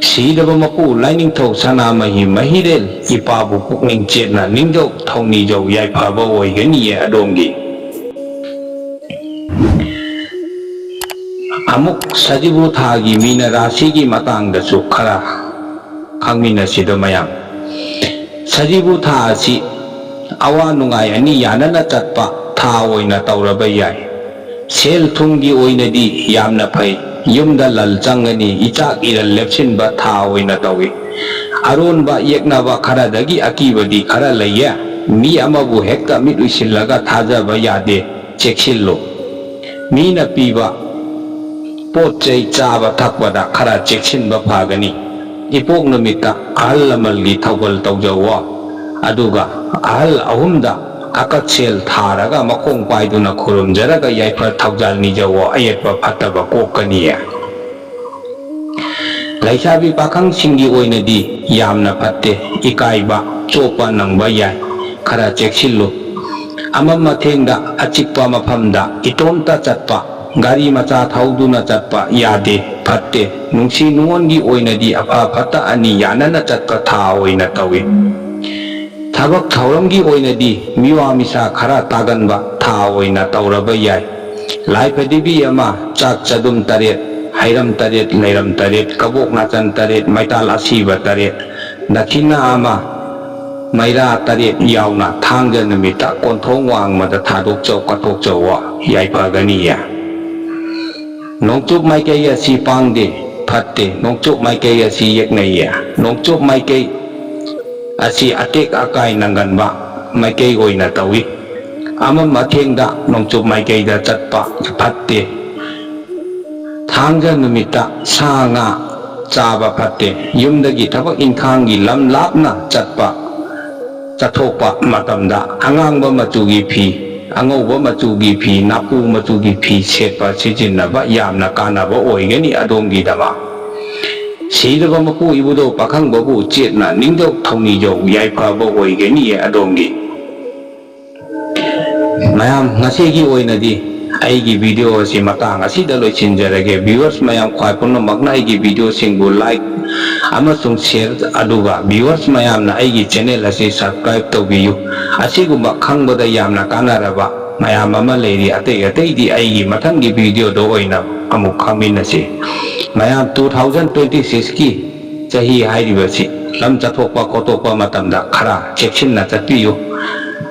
ꯁꯤꯗꯕ ꯃꯄꯨ ꯂꯥꯏꯅꯤꯡꯊꯧ ꯁꯅꯥꯃꯍꯤ ꯃꯍꯤꯔꯦꯜ ꯏꯄꯥꯕꯨ ꯄꯨꯛꯅꯤꯡ ꯆꯦꯠꯅ ꯅꯤꯡꯖꯧ ꯊꯧꯅꯤꯖꯧ ꯌꯥꯏꯐꯕ ꯑꯣꯏꯒꯅꯤꯌꯦ ꯑꯗꯣꯝꯒꯤ꯫ ꯑꯃꯨꯛ ꯁꯖꯤꯕꯨ ꯊꯥꯒꯤ ꯃꯤꯅ ꯔꯥꯁꯤꯒꯤ ꯃꯇꯥꯡꯗꯁꯨ ꯈꯔ ꯈꯪꯃꯤꯟꯅꯁꯤꯗ ꯃꯌꯥꯝ꯫ ꯁꯖꯤꯕꯨ ꯊꯥ ꯑꯁꯤ ꯑꯋꯥ ꯅꯨꯡꯉꯥꯏ ꯑꯅꯤ ꯌꯥꯅꯅ ꯆꯠꯄ ꯊꯥ ꯑꯣꯏꯅ ꯇꯧꯔꯕ ꯌꯥꯏ꯫ ꯁꯦꯜ ꯊꯨꯝꯒꯤ ꯑꯣꯏꯅꯗꯤ ꯌꯥꯝꯅ ꯐꯩ꯫ ꯌꯨꯝꯗ ꯂꯜ ꯆꯪꯒꯅꯤ, ꯏꯆꯥꯛ ꯏꯔꯜ ꯂꯦꯞꯁꯤꯟꯕ ꯊꯥ ꯑꯣꯏꯅ ꯇꯧꯏ꯫ ꯑꯔꯣꯟꯕ ꯌꯦꯛꯅꯕ ꯈꯔꯗꯒꯤ ꯑꯀꯤꯕꯗꯤ ꯈꯔ ꯂꯩꯌꯦ꯫ ꯃꯤ ꯑꯃꯕꯨ ꯍꯦꯛꯇ ꯃꯤꯠ ꯎꯏꯁꯤꯜꯂꯒ ꯊꯥꯖꯕ ꯌꯥꯗꯦ, ꯆꯦꯛꯁꯤꯜꯂꯨ꯫ ꯃꯤꯅ ꯄꯤꯕ ꯄꯣꯠ ꯆꯩ ꯆꯥꯕ ꯊꯛꯄꯗ ꯈꯔ ꯆꯦꯛꯁꯤꯟꯕ ꯐꯒꯅꯤ꯫ ꯏꯄꯣꯛ ꯅꯨꯃꯤꯠꯇ ꯑꯍꯜ ꯂꯃꯟꯒꯤ ꯊꯧꯒꯜ ꯇꯧꯖꯧꯋꯣ꯫ ꯑꯗꯨꯒ ꯑꯍꯜ ꯑꯍꯨꯝꯗ ꯑꯀꯠꯁꯦꯜ ꯊꯥꯔꯒ ꯃꯈꯣꯡ ꯄꯥꯏꯗꯨꯅ ꯈꯨꯔꯨꯝꯖꯔꯒ ꯌꯥꯏꯐ ꯊꯧꯖꯥꯜ ꯅꯤꯖꯧꯋꯣ, ꯑꯌꯦꯠꯄ ꯐꯠꯇꯕ ꯀꯣꯛꯀꯅꯤꯌꯦ꯫ ꯂꯩꯁꯥꯕꯤ ꯄꯥꯈꯪꯁꯤꯡꯒꯤ ꯑꯣꯏꯅꯗꯤ ꯌꯥꯝꯅ ꯐꯠꯇꯦ, ꯏꯀꯥꯏꯕ ꯆꯣꯞꯄ ꯅꯪꯕ ꯌꯥꯏ, ꯈꯔ ꯆꯦꯛꯁꯤꯜꯂꯨ꯫ ꯑꯃꯝ ꯑꯊꯦꯡꯗ ꯑꯆꯤꯛꯄ ꯃꯐꯝꯗ ꯏꯇꯣꯝꯇ ꯆꯠꯄ, ꯒꯥꯔꯤ ꯃꯆꯥ ꯊꯧꯗꯨꯅ ꯆꯠꯄ ꯌꯥꯗꯦ, ꯐꯠꯇꯦ꯫ ꯅꯨꯡꯁꯤ ꯅꯨꯡꯉꯣꯟꯒꯤ ꯑꯣꯏꯅꯗꯤ ꯑꯐ ꯐꯠꯇ ꯑꯅꯤ ꯌꯥꯅꯅ ꯆꯠꯄ ꯊꯥ ꯑꯣꯏꯅ ꯇꯧꯏ꯫ ꯊꯕꯛ ꯊꯧꯔꯝꯒꯤ ꯑꯣꯏꯅꯗꯤ ꯃꯤꯋꯥ ꯃꯤꯁꯥ ꯈꯔ ꯇꯥꯒꯟꯕ ꯊꯥ ꯑꯣꯏꯅ ꯇꯧꯔꯕ ꯌꯥꯏ꯫ ꯂꯥꯏ ꯐꯗꯤꯕꯤ ꯑꯃ, ꯆꯥꯛ ꯆꯗꯨꯝ ꯇꯔꯦꯠ, ꯍꯩꯔꯝ ꯇꯔꯦꯠ, ꯂꯩꯔꯝ ꯇꯔꯦꯠ, ꯀꯕꯣꯛ ꯅꯥꯆꯟ ꯇꯔꯦꯠ, ꯃꯩꯇꯥꯜ ꯑꯁꯤꯕ ꯇꯔꯦꯠ, ꯗꯈꯤꯅꯥ ꯑꯃ, ꯃꯩꯔꯥ ꯇꯔꯦꯠ ꯌꯥꯎꯅ ꯊꯥꯡꯖ ꯅꯨꯃꯤꯠꯇ ꯀꯣꯟꯊꯣꯡ ꯋꯥꯡꯃꯗ ꯊꯥꯗꯣꯛꯆꯧ ꯀꯠꯊꯣꯛꯆꯧꯋꯣ, ꯌꯥꯏꯐꯒꯅꯤꯌꯦ꯫ ꯅꯣꯡꯆꯨꯞ ꯃꯥꯏꯀꯩ ꯑꯁꯤ ꯄꯥꯡꯗꯦ, ꯐꯠꯇꯦ꯫ ꯅꯣꯡꯆꯨꯞ ꯃꯥꯏꯀꯩ ꯑꯁꯤ ꯌꯦꯛꯅꯩꯌꯦ꯫ ꯅꯣꯡꯆꯨꯞ ꯃꯥꯏꯀꯩ ꯑꯁꯤ ꯑꯇꯦꯛ ꯑꯀꯥꯏ ꯅꯪꯒꯟꯕ ꯃꯥꯏꯀꯩ ꯑꯣꯏꯅ ꯇꯧꯏ꯫ ꯑꯃꯝ ꯑꯊꯦꯡꯗ ꯅꯣꯡꯆꯨꯞ ꯃꯥꯏꯀꯩꯗ ꯆꯠꯄ ꯐꯠꯇꯦ꯫ ꯊꯥꯡꯖ ꯅꯨꯃꯤꯠꯇ ꯁꯥ ꯉꯥ ꯆꯥꯕ ꯐꯠꯇꯦ꯫ ꯌꯨꯝꯗꯒꯤ ꯊꯕꯛ ꯏꯪꯈꯥꯡꯒꯤ ꯂꯝ ꯂꯥꯞꯅ ꯆꯠꯄ, ꯆꯠꯊꯣꯛꯄ ꯃꯇꯝꯗ ꯑꯉꯥꯡꯕ ꯃꯆꯨꯒꯤ ꯐꯤ, ꯑꯉꯧꯕ ꯃꯆꯨꯒꯤ ꯐꯤ, ꯅꯥꯄꯨ ꯃꯆꯨꯒꯤ ꯐꯤ ꯁꯦꯠꯄ ꯁꯤꯖꯤꯟꯅꯕ ꯌꯥꯝꯅ ꯀꯥꯟꯅꯕ ꯑꯣꯏꯒꯅꯤ ꯑꯗꯣꯝꯒꯤꯗꯃꯛ꯫ ꯁꯤꯗꯕ ꯃꯄꯨ ꯏꯕꯨꯙꯧ ꯄꯥꯈꯪꯕꯕꯨ ꯆꯦꯠꯅ ꯅꯤꯡꯖꯧ ꯊꯧꯅꯤꯖꯧ ꯌꯥꯏꯐꯕ ꯑꯣꯏꯒꯅꯤꯌꯦ ꯑꯗꯣꯝꯒꯤ꯫ ꯃꯌꯥꯝ, ꯉꯁꯤꯒꯤ ꯑꯣꯏꯅꯗꯤ ꯑꯩꯒꯤ video ꯑꯁꯤ ꯃꯇꯥꯡ ꯑꯁꯤꯗ ꯂꯣꯏꯁꯤꯟꯖꯔꯒꯦ꯫ Viewers ꯃꯌꯥꯝ ꯈ꯭ꯋꯥꯏ ꯄꯨꯝꯅꯃꯛꯅ ꯑꯩꯒꯤ video ꯁꯤꯡꯕꯨ like ꯑꯃꯁꯨꯡ share, ꯑꯗꯨꯒ viewers ꯃꯌꯥꯝꯅ ꯑꯩꯒꯤ channel ꯑꯁꯤ subscribe ꯇꯧꯕꯤꯌꯨ꯫ ꯑꯁꯤꯒꯨꯝꯕ ꯈꯪꯕꯗ ꯌꯥꯝꯅ ꯀꯥꯟꯅꯔꯕ ꯃꯌꯥꯝ ꯑꯃ ꯂꯩꯔꯤ꯫ ꯑꯇꯩ ꯑꯇꯩꯗꯤ ꯑꯩꯒꯤ ꯃꯊꯪꯒꯤ video ꯗ ꯑꯣꯏꯅ ꯑꯃꯨꯛ ꯈꯪꯃꯤꯟꯅꯁꯤ꯫ ꯃꯌꯥꯝ, two thousand twenty six ꯀꯤ ꯆꯍꯤ ꯍꯥꯏꯔꯤꯕꯁꯤ ꯂꯝ ꯆꯠꯊꯣꯛꯄ ꯈꯣꯠꯇꯣꯛꯄ ꯃꯇꯝꯗ ꯈꯔ ꯆꯦꯛꯁꯤꯟꯅ ꯆꯠꯄꯤꯌꯨ꯫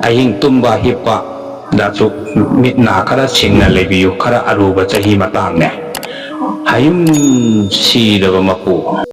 ꯑꯍꯤꯡ ꯇꯨꯝꯕ ꯍꯤꯞꯄ ꯗꯁꯨ ꯃꯤꯠ ꯅꯥ ꯈꯔ ꯁꯤꯡꯅ ꯂꯩꯕꯤꯌꯨ꯫ ꯈꯔ ꯑꯔꯨꯕ ꯆꯍꯤ ꯃꯇꯥꯡꯅꯦ꯫ ꯍꯌꯨꯝ ꯁꯤꯔꯕ ꯃꯄꯨ꯫